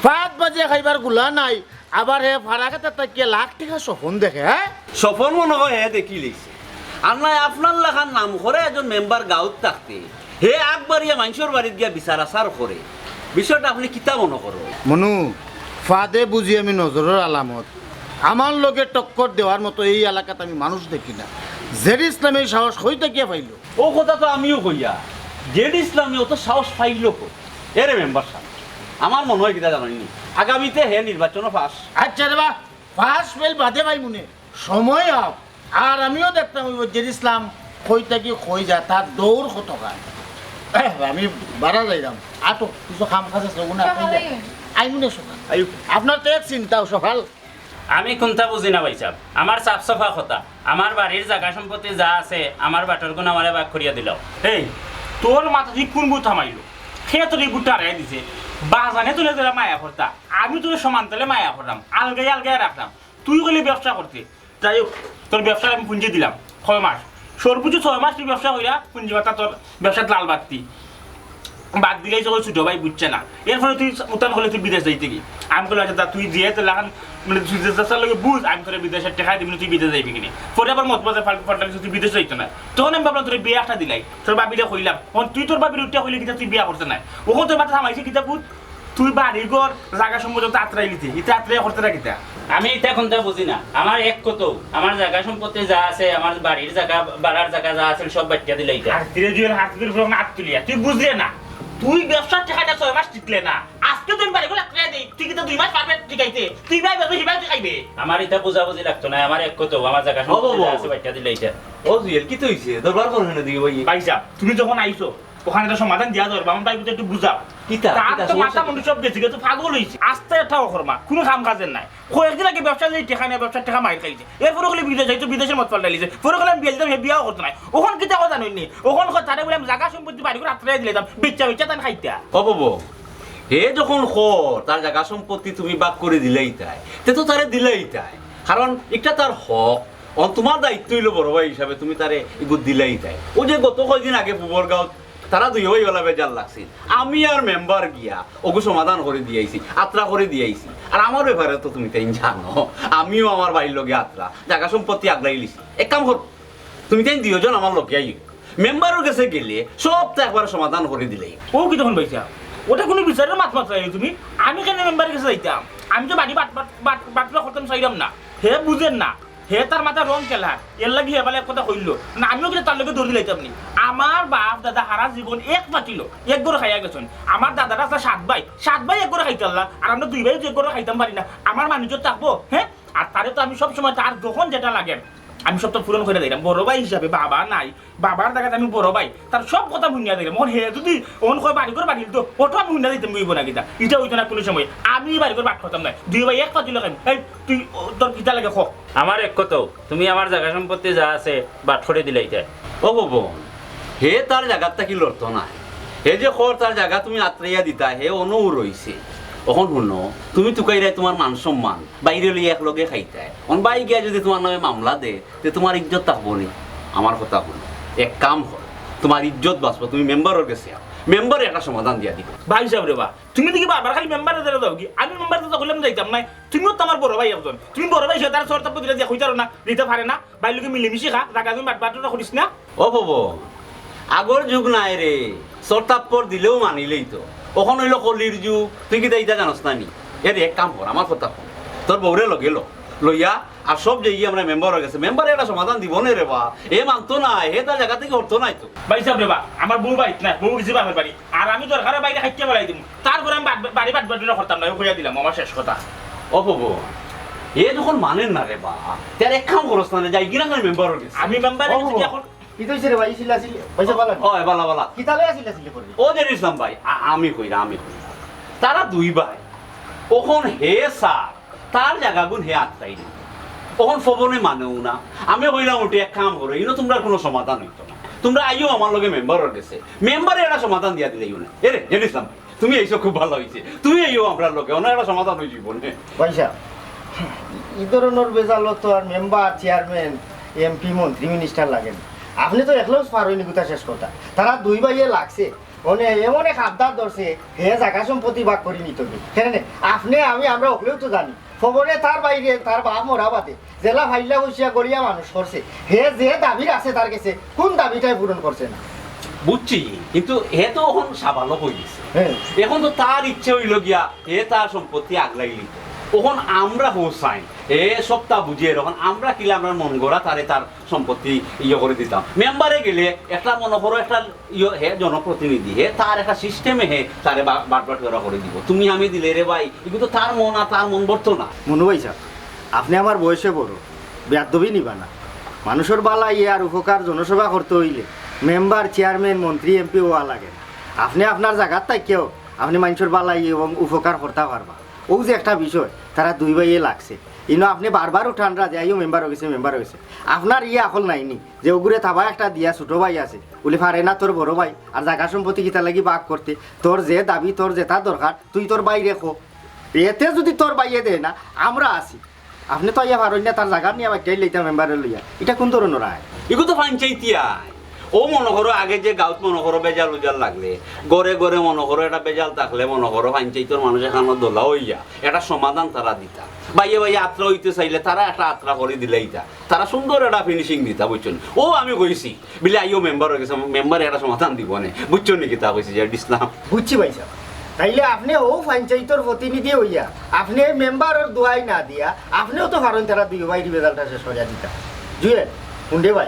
ভাত বাজিয়া খাইবার গুলা নাই, আবার হে ফাড়া খেতাত থাকিয়া লাখ টেকার স্বপন দেখে, হে? স্বপন মনো অয় হে দেখিলিছে। আর নায় আপনার লাখান নামকরা একজন মেম্বার গাঁওত থাকতে হে আগ বাড়িয়া মানষর বাড়িত গিয়া বিচার আচার করে। বিষয়টা আপনে কিতা মনো করইন? মনু, ফাদে বুজি আমি নজরর আলামত। আমার লগে টক্কর দেওয়ার মতো এই এলাকাত আমি মানুষ দেখি না। জেড ইসলামে ই সাহস কই থাকিয়া পাইলো? অউ কথা তো আমিও কইয়ার, জেড ইসলামে অত সাহস পাইলো কই? এরে মেম্বার সাব, আমার মনো অয় কিতা জানইন নি, আগামীতে হে নির্বাচনো পাশ। আচ্ছা রে বা, পাশ ফেইল বাদে পাইমুনে, সময় অউক। আর আমিও দেখতাম অউ জেড ইসলাম কই থাকি কই যায়, তার দৌড় কতখান। এহ, আমি বারা যাইরাম। আটো, কিছু কাম কাজ আছে, অগুনা সকাল আইমুনে সকাল। আইও। আপনার তো এক চিন্তাও সকাল। আমি কুন্তা বুজি না ভাইসাব, আমার সাফ সাফা কথা, আমার বাড়ির জাগা সম্পত্তি যা আছে, আমার বাটরগুন আমারে ভাগ করিয়া দিলাও। এই, তোর মাথাত কুন ভূত হামাইলো? কে তোরে ই ভূতটা হারাই দিছে? বাজানে তোরে যেলা মায়া করতা, আমি তোরে সমান তালে মায়া কররাম, আলগাই আলগাই রাখরাম। তুই কইলে ব্যবসা করতে, যাই হউক, তোর ব্যবসার আমি পুঞ্জি দিলাম ছয় মাস, সর্বোচ্চ ছয় মাস তুই ব্যবসা কইরা পুঞ্জি পাতা তোর ব্যবসাত লাল বাত্তি। বাদ দিলেই যখন ছোট ভাই বুঝছে না, এরপরে তুই উত্থান করলে তুই বিদেশ যাইতে কি? আমি কইলাম, "আচ্ছা, তা তুই দিয়ে তো লাখান, মানে, তুই যে চাচার লগে বুঝ, আমি তোরে বিদেশের টেকা দিবি, তুই বিদেশ যাইবি কিনে।" পরে আবার মত মজা ফাল-, ফাল্টা কিছু, তুই বিদেশ যাইতে না। তখন আমি ভাবলাম, "তোরে বিয়া একটা দিলাই, তোর ভাবিরে কইলাম।" এখন তুই তোর ভাবির উঠে কইলে কিতা তুই বিয়া করতে নাই? ওখান তোর মাথা থামাইছে কিতা ভূত? তুই বাড়ি ঘর জাগা সম্পত্তি তো আত্রাই লিতে, ইতা আত্রাই করতে না কিতা? আমি ইতা কুন্তা বুজি না। আমার এক কত, আমার জাগা সম্পত্তি যা আছে, আমার বাড়ির জাগা, বাড়ার জাগা যা আছে, সব বাট্টা দিলে ইতা। আর ধীরে ধীরে হাত ধরে ফেরত হাত তুলিয়া, তুই বুঝলে না। তুই ব্যবসার টেকাটা ছয় মাস টিকলে না। আজকে তুই বাড়ি ঘর আত্রাই দেই, তুই কিতা দুই মাস পারবে টিকাইতে? তুই ভাই বেতন হিবাই তুই খাইবে। আমার ইতা বুঝাবুঝি লাগতো না, আমার এক কত, আমার জাগা সম্পত্তি যা আছে, বাট্টা দিলে ইতা। ও জুয়েল, কিতা অইছে? দরবার করো না দিকে ভাই। ভাইসাব, তুমি যখন আইছো, ওখানে তো সমাধান দিয়া দরবার, আমার ভাই একটু বুঝাও। কিতা? তার কিতা তো সমস্যা মাথা কিতা? মুন্ডু সব গেছে, গেছে পাগল অইছে। আস্তে একটা অকর্মা, কুনু কাম কাজের নাই। কয়েকদিন আগে ব্যবসা যে টেকা নেই, ব্যবসার টেকা মাইর খাইছে। এরপরে কইলে বিদেশ যাইতো, বিদেশের মত পাল্টাই লিছে। পরে কইলে আমি বিয়া দিতাম, হে বিয়াও করতো নায়। ওখান কিতা কথা নইনি? ওখান কথা তারে বলে আমি জাগা সম্পত্তি বাড়ি ঘর আত্রাই দিলাইতাম, বেচ্চা বেচ্চা তান খাইতা। ও বাবু, হে যখন কর, তার জাগা সম্পত্তি তুমি ভাগ করি দিলাইতায়, তে তো তারে দিলাইতায়। কারণ ইটা তার হক। অন তুমার দায়িত্ব অইলো বড় ভাই হিসাবে তুমি তারে ইগু দিলাইতায়। অউ যে গত কয়দিন আগে পুবরগাঁওত তারা দুইও ভাই অলা বেজার লাগছিল। আমি আর মেম্বার গিয়া অগু সমাধান করি দিয়াইছি, আত্রা করি দিয়াইছি। আর আমার ব্যাপারে তো তুমি তাইন জানো, আমিও আমার ভাইর লগে আত্রা, জাগা সম্পত্তি আগলাইলিছি। এক কাম করো, তুমি তাইন দুইওজন আমার লগে আইও, মেম্বারর গেছে গেলে সবতা একবারে সমাধান করি দিলাই। ও কি তখন ভাইসাব, ওটা কুনু বিচারর মাত মাতরায় তুমি? আমি কেনে মেম্বারর গেছে যাইতাম? আমি তো বাড়ি বাট বাট বাট বাটুরা করতাম চাইরাম না। হে বুঝের না, হে তার মাথার রং খেলার, এরলাগি হে বালা এক কথা কইলো না। আমিও কিন্তু তার লগে দৌড় দিলাইতাম নি। আমার বাপ দাদা হারা জীবন এক পাতিলো এক ঘরো খাইয়া গেছইন। আমার দাদারা আছে সাত ভাই, সাত ভাই এক ঘরো খাইতারলা, আর আমরা দুই ভাই এক ঘরো খাইতাম পারি না, আমার মান ইজ্জত থাকবো? হে, আর তারে তো আমি সব সময় তার যখন যেটা লাগে আমি সবতা পূরণ করি দিরাম। বড় ভাই হিসাবে, বাবা নাই, বাবার জাগাত আমি বড় ভাই, তার সব কথা হুনিয়া দিরাম। অখন হে যুদি অখন কয় বাড়ি ঘর বাড়িল তো, ওটা আমি হুনিয়া দিতাম অইবো না কিতা? ইটা অইতো না কুনু সময়। আমি বাড়ি ঘর বাট করতাম না, দুই ভাই এক পাতিলো খাইমু। এই তুই ও, তোর কিতা লাগে ক। আমার এক কথাউ, তুমি আমার জাগা সম্পত্তি যা আছে বাট করি দিলাইতায়। ও ভবন, হে তার জাগাত থাকি লড়তো নায়। হে যে কর তার জাগা তুমি আত্রাইয়া দিতায়, হে অনউ রইছে। অখন হুনো, তুমি তুকাইরায় তুমার মান সম্মান, বাইরে লইয়া একলগে খাইতায়। অখন বাই গিয়া যুদি তুমার নামে মামলা দে, তে তুমার ইজ্জত থাকবো নি? আমার কথা হুনো, এক কাম করো, তুমার ইজ্জত বাঁচবো, তুমি মেম্বারর গেছে আও, মেম্বারে একটা সমাধান দিয়া দিবো। ভাইসাব রে বা, তুমি দেখি বারবার খালি মেম্বারর দ্বারা যাওগি, আমি মেম্বারর দ্বারা কইলাম যাইতাম নায়। তুমিও তো আমার বড় ভাই একজন, তুমি বড় ভাই হিসাবে তারে চড় থাপ্পড় দিলে দিয়া কইতারো না, দিতা পারে না, ভাইর লগে মিলিমিশি খা, জাগা জমি বাট বাটুরা করিস না। ও ভবন, আগর যুগ নাই রে, চড় থাপ্পড় দিলেউ মানিলাইতো। অখন অইলো কলির যুগ, তুই কিতা ইতা জানোস না নি? এরে এক কাম কর, আমার কথা হুন, তোর বউরে লগে ল, লইয়া আর সব যাইগি আমরা মেম্বারর গেছে, মেম্বারে একটা সমাধান দিবো নে রে বা। হে মানতো নায়, হে তার জাগা থাকি হরতো নায় তো। ভাইসাব রে বা, আমার বউ বাড়িত নাই, বউ গেছে বাপর বাড়ি, আর আমি দরকারে বাইরে খাইতে বেড়াই দিমু, তারপরে আমি বাট- বাড়ি বাট বাটুরা করতাম না, কইয়া দিলাম, আমার শেষ কথা। ও ভবন, হে যখন মানের না রে বা, তে আর এক কাম করস না রে, যাইগি না মেম্বারর গেছে। আমি মেম্বারর গেছে গিয়া এখন কিতা অইছে রে ভাই? ইসিলা আসিলে পয়সা পালা? ও, এ বালা, বালা। কিতা লইয়া আসিলা আসিলে করবি? ও যে ইসলাম ভাই, আ-, আমি কইরা, আমি কইরা। তারা দুই ভাই। অখন হে স্যার, তার জাগাগুন হে আত্রাইল। অখন ফবনে মানেও না। আমি কইলাম, উঠি এক কাম করো, ইনো তুমরার কুনু সমাধান অইতো না। তুমরা আইও আমার লগে মেম্বারর গেছে। মেম্বারে একটা সমাধান দিয়া দিলাইও না। এরে, জেড ইসলাম ভাই, তুমি আইছো খুব ভালা অইছে। তুমি আইও আমরার লগে, অনো একটা সমাধান অই যিবো নে। ভাইসাব, ই ধরনর বেজালো তো আর মেম্বার, চেয়ারম্যান, এমপি, মন্ত্রী, মিনিস্টার লাগে না। আপনে তো একলাউ পারইন নি, কথা শেষ কথা। তারা দুই ভাইয়ে লাগছে, অনে এমন এক আবদার ধরছে, হে জাগা সম্পত্তি ভাগ করি নিতো কি। কেনে? আপনে, আমি, আমরা অকলেউ তো জানি। ফবনে তার বাইরে, তার বাপ মরা বাদে, যেলা ফাইল্লা বসিয়া গরিয়া মানুষ করছে, হে যে দাবির আছে তার গেছে, কুন দাবিটাই পূরণ করছে না? বুঝছি, কিন্তু হে তো অখন সাবালক অই গেছে। হ্যাঁ। অখন তো তার ইচ্ছে অইলো গিয়া, হে তার সম্পত্তি আগলাই নিতো। অখন আমরা হো চাই, হে সবতা বুঝের, অখন আমরা কিলা আমরার মন গড়া তারে তার সম্পত্তি ইয়ে করি দিতাম। মেম্বারে গেলে একটা মনো করো একটা ইয়ে, হে জনপ্রতিনিধি, হে তার একটা সিস্টেমে হে তারে বা-, বাটবাটুরা করি দিবো। তুমি আমি দিলে রে ভাই, ইগু তো তার মন আর তার মন ভরতো না। মনু ভাইসাব, আপনে আমার বয়সে বড়, বেয়াদবি নিবা না। মানুষর বালাই আর উপকার জনসেবা করতে অইলে মেম্বার, চেয়ারম্যান, মন্ত্রী, এমপি অওয়া লাগে না। আপনে আপনার জাগাত থাকিয়াও আপনে মানষর বালাই এবং উপকার করতা পারবা। অউ যে একটা বিষয়, তারা দুই ভাইয়ে লাগছে। ইনো আপনে বারবার উঠানরা যে আইও মেম্বারর গেছে, মেম্বারর গেছে। আপনার ইয়ে আকল নাই নি যে অগুরে থাবা একটা দিয়া ছোট ভাই আছে, বুলি পারে না তোর বড় ভাই, আর জাগা সম্পত্তি কিতার লাগি ভাগ করতে, তোর যে দাবি, তোর যেটা দরকার, তুই তোর ভাইরে ক। এতে যুদি তোর ভাইয়ে দেয় না, আমরা আছি। আপনে তো আইয়া পারইন না, তার জাগা নিয়া বাক্কাই লইতা মেম্বারে লইয়া। ইটা কুন ধরনর আইন? ইগু তো পঞ্চায়েতি আইন। অউ মনো করো আগে যে গাউত মনো করো বেজাল উজাল লাগলে, ঘরে ঘরে মনো করো একটা বেজাল থাকলে মনো করো পঞ্চায়েতর মানুষ একখানো দলা অইয়া একটা সমাধান তারা দিতা। ভাইয়ে ভাইয়ে আত্রা অইতে চাইলে তারা একটা আত্রা করি দিলাইতা। তারা সুন্দর একটা finishing দিতা, বুঝছো নি? অউ আমি কইছি, বিলে আইও মেম্বারর গেছে, মেম্বারে একটা সমাধান দিবো নে। বুঝছো নি কিতা কইছি, জেড ইসলাম? বুঝছি ভাইসাব। তাইলে আপনে অউ পঞ্চায়েতর প্রতিনিধি অইয়া, আপনে মেম্বারর দুয়াই না দিয়া, আপনেও তো পারইন তারা দুই ভাইর বেজালটা শেষ করিয়া দিতা। জুয়েল, হুন রে ভাই,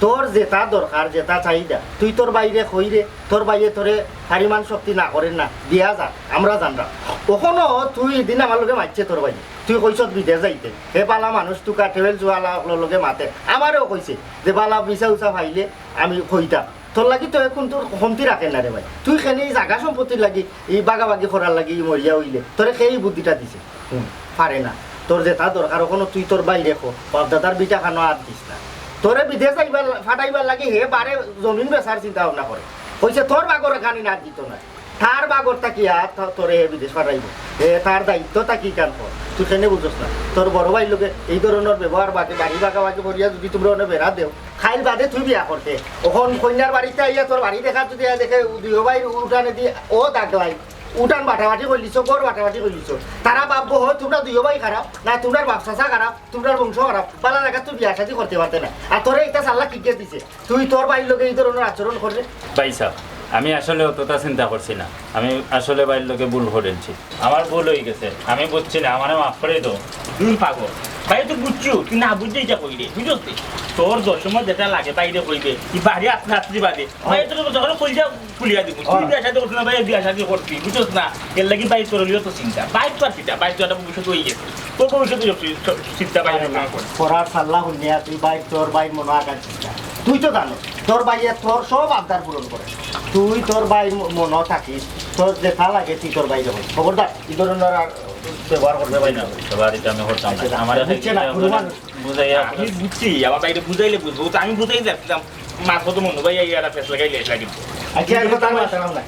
তোর যেটা দরকার, যেটা চাহিদা, তুই তোর ভাইরে কইরে, তোর ভাইয়ে তোরে পরিমাণ শক্তি না করের না, দিয়া যা, আমরা জানরাম। অখনো তুই ইদিন আমার লগে মাতছে তোর ভাই, তুই কইছত বিদেশ যাইতে, হে বালা মানুষ, তুকা ট্রাভেলসওয়ালা অকলর লগে মাতে, আমারেও কইছে যে বালা ভিসা উসা পাইলে আমি কইতাম। তোর লাগি তো অখন তোর কমতি রাখে না রে ভাই। তুই কেনে ই জাগা সম্পত্তির লাগি, ই বাগাবাগি করার লাগি ই মরিয়া অইলে, তোরে কে ই বুদ্ধিটা দিছে? হুম, পারে না। তোর যেটা দরকার অখনো তুই তোর ভাইরে ক, বাপদাদার ভিটা খানো আর দিস না। তোরে বিদেশ যাইবার, ফাটাইবার লাগি হে বারে জমিন বেচার চিন্তা ভাবনা করে। কইছে তোর বাগর খানি না দিত না। তার বাগর থাকিয়া ত-, তোরে হে বিদেশ পাঠাইবো। এ, তার দায়িত্ব থাকি কান কর। তুই কেনে বুঝস না? তোর বড় ভাইর লগে এই ধরনর ব্যবহার বাকি বাড়ি ভাগাভাগি করিয়া যদি তুমরা অনে বেড়া দেও, খাইল বাদে তুই বিয়া করতে। অখন কইন্যার বাড়িত আইয়া তোর বাড়ি দেখা যদি আয় দেখে দুইও ভাইর উঠানে দি ও দাগলাই, উঠান বাটাবাটি করিলিছো, ঘর বাটাবাটি করিলিছো। তারা ভাববো, "হয় তুমরা দুইও ভাই খারাপ, না তুমরার বাপ চাচা খারাপ, তুমরার বংশ খারাপ, বালা জাগাত তুই বিয়া শাদি করতে পারতে না।" আর তোরে ইতা সাল্লা কিগে দিছে? তুই তোর ভাইর লগে এই ধরনর আচরণ কররে? ভাইসাব, আমি আসলে অতটা চিন্তা করছি না। আমি আসলে ভাইর লগে ভুল করিলিছি। আমার ভুল অইগেছে, আমি বুঝছি না, আমারে মাফ করি দেও। দূর পাগল, ভাই তুই বুঝছু, তুই না বুঝলে ইটা কইরে, বুঝছস নি? তোর দশমত যেটা লাগে বাইরে কইবে, তুই বাড়ি আস্তে আস্তে বাদে। ভাই তোর যখন কইলে খুলিয়া দিব। তুই বিয়া শাদি করছিস না ভাই, বিয়া শাদি করছিস, বুঝছস না? এর লাগি ভাই তোর লিও তো চিন্তা। ভাই তো আর কিতা, ভাই তো একটা ভবিষ্যৎ অইগেছে। তোর ভবিষ্যৎ চিন্তা ভাই না কর। করার সাল্লা হুনিয়া তুই ভাই, তোর ভাই মনো আঘাত দিস না। তুই তো জানো, তোর ভাইয়ে তোর সব আবদার পূরণ করে। তুই তোর ভাই ম-, মনো থাকিস, তোর যেটা লাগে তুই তোর ভাইরে কইস। খবরদার, এই ধরনর আর ব্যবহার করবে ভাই না। বাড়িতে আমি করতাম না। আচ্ছা, আমার বুঝছে না, কোনো মানুষ। বুঝাইয়া আমি বুঝছি, আমার ভাইরে বুঝাইলে বুঝবো। ও তো আমি বুঝাই যাচ্ছিলাম। মারফত মনু ভাই আইয়া একটা ফেস লাগাইলে এটা কিন্তু। আচ্ছা, আর কথা মারতাম না।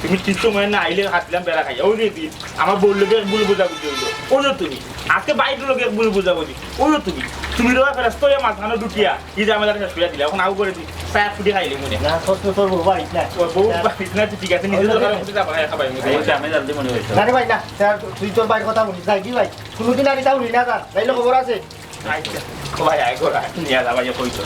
তুমি ঠিক সময় না আইলে হাতলাম বেড়া খাইয়া। ওই যে দিন আমার বউর লগে ভুল বুঝাবুঝি অইলো। ওই যে তুমি। আজকে বাইরের লগে ভুল বুঝাবুঝি। ওই যে তুমি। তুমি রোয়া ফেরাস তো মাঝখানে ঢুকিয়া এই ঝামেলাটা শেষ করিয়া দিলা। অখন আউ করে দি। পায়ে ফুটি খাইলে মনে। না, সত্য তোর বউ বাড়িত না। ওর বউ বাড়িত না, ঠিক আছে, নিজে ওই তো দোকানে যে উঠে যাবা, খাবাই মনে। ওই যে আমি জলদি মনে হইছে। না রে ভাই, না। স্যার, তুই তোর ভাইর কথা বলিস। যাই কি ভাই? কোনোদিন আর ইতা হুনি না তার। তাইলে খবর আছে? আচ্ছা, ও ভাই, আয় কর, আয়, নিয়া যা ভাই, কই তো।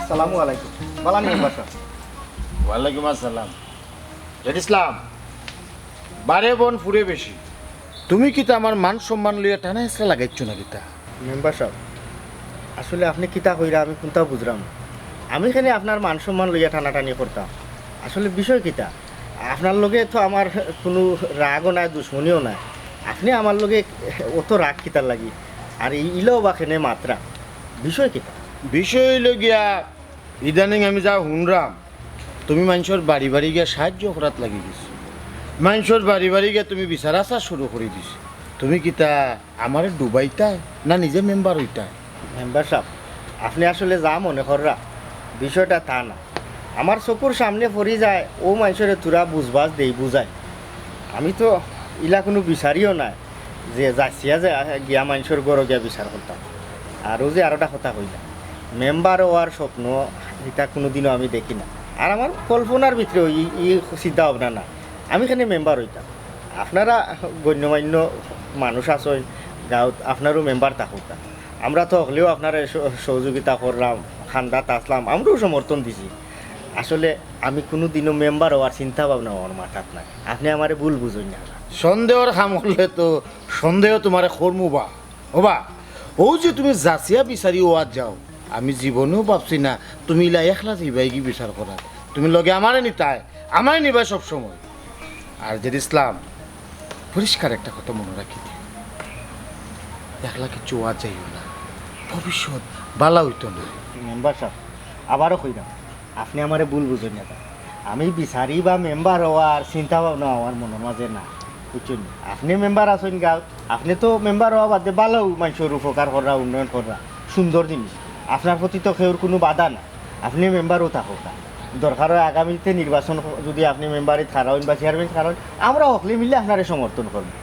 আসসালামু আলাইকুম। বালা নি মেম্বার সাব? ওয়ালাইকুম আসসালাম। জেড ইসলাম, বারে বন ফুরে বেশি। তুমি কিতা আমার মান সম্মান লইয়া টানা হেঁচড়া লাগাইছো না কিতা? মেম্বার সাব, আসলে আপনে কিতা কইরা আমি কুনতা বুঝরাম না। আমি কেনে আপনার মান সম্মান লইয়া টানাটানি করতাম? আসলে বিষয় কিতা? আপনার লগে তো আমার কুনু রাগও নাই, দুশমনিও নাই। আপনে আমার লগে অত রাগ কিতার লাগি? আর ই-, ইলাও বা কেনে মাতরা? বিষয় কিতা? বিষয় অইলো গিয়া, ইদানিং আমি যা হুনরাম, তুমি মানষর বাড়ি বাড়ি গিয়া সাহায্য করাত লাগি গেছো। মানষর বাড়ি বাড়ি গিয়া তুমি বিচার আচার শুরু করি দিছো। তুমি কিতা আমারে ডুবাইতায় না নিজে মেম্বার অইতায়? মেম্বার সাব, আপনে আসলে যা মনে কররা, বিষয়টা তা না। আমার চকুর সামনে পড়ি যায়, অউ মানষরে থুড়া বুঝবাজ দেই বুঝাই। আমি তো ইলা কুনু বিচারিও নায় যে যাচিয়া যে গিয়া মানষর ঘরো গিয়া বিচার করতাম। আর অউ যে আরোটা কথা কইলা, মেম্বার অওয়ার স্বপ্ন, ইটা কুনুদিনও আমি দেখি না। আর আমার কল্পনার ভিতরেও ই, ই চিন্তা ভাবনা না। আমি কেনে মেম্বার অইতাম? আপনারা গণ্যমান্য মানুষ আছইন গাঁওত, আপনারও মেম্বার থাকউক্কা। আমরা তো হকলেও আপনারে স-, সহযোগিতা করলাম, কান্দাত আছলাম, আমরাও সমর্থন দিছি। আসলে আমি কুনুদিনও মেম্বার অওয়ার চিন্তা ভাবনা আমার মাথাত নাই। আপনে আমারে ভুল বুঝইন না। সন্দেহর কাম করলে তো সন্দেহ তুমারে করমু বা। ওবা, অউ যে তুমি যাচিয়া বিচারি অওয়াত যাও, আমি জীবনেও ভাবছি না তুমি ইলা একলা যাইবায়গি বিচার করাত। তুমি লগে আমারে নিতায়, আমারে নিবায় সব সময়। আর জেড ইসলাম, পরিষ্কার একটা কথা মনো রাখি দে, একলা কিচ্ছু অওয়াত যাইও না, ভবিষ্যৎ বালা অইতো না। মেম্বার সাব, আবারও কইরাম, আপনে আমারে ভুল বুঝইন না। আমি বিচারি বা মেম্বার অওয়ার চিন্তা ভাবনা আমার মনর মাঝে না, বুঝছইন নি? আপনে মেম্বার আছইন গাঁওত, আপনে তো মেম্বার অওয়া বাদে বালাউ মানষর উপকার কররা, উন্নয়ন কররা, সুন্দর জিনিস। আপনার প্রতি তো কেউর কুনু বাধা না, আপনে মেম্বারও থাকউক্কা। দরকার অয় আগামীতে নির্বাচন য-, যুদি আপনে মেম্বারিত খাড়া অইন বা চেয়ারম্যানিত খাড়া অইন, আমরা হকলে মিললে আপনারে সমর্থন করমু।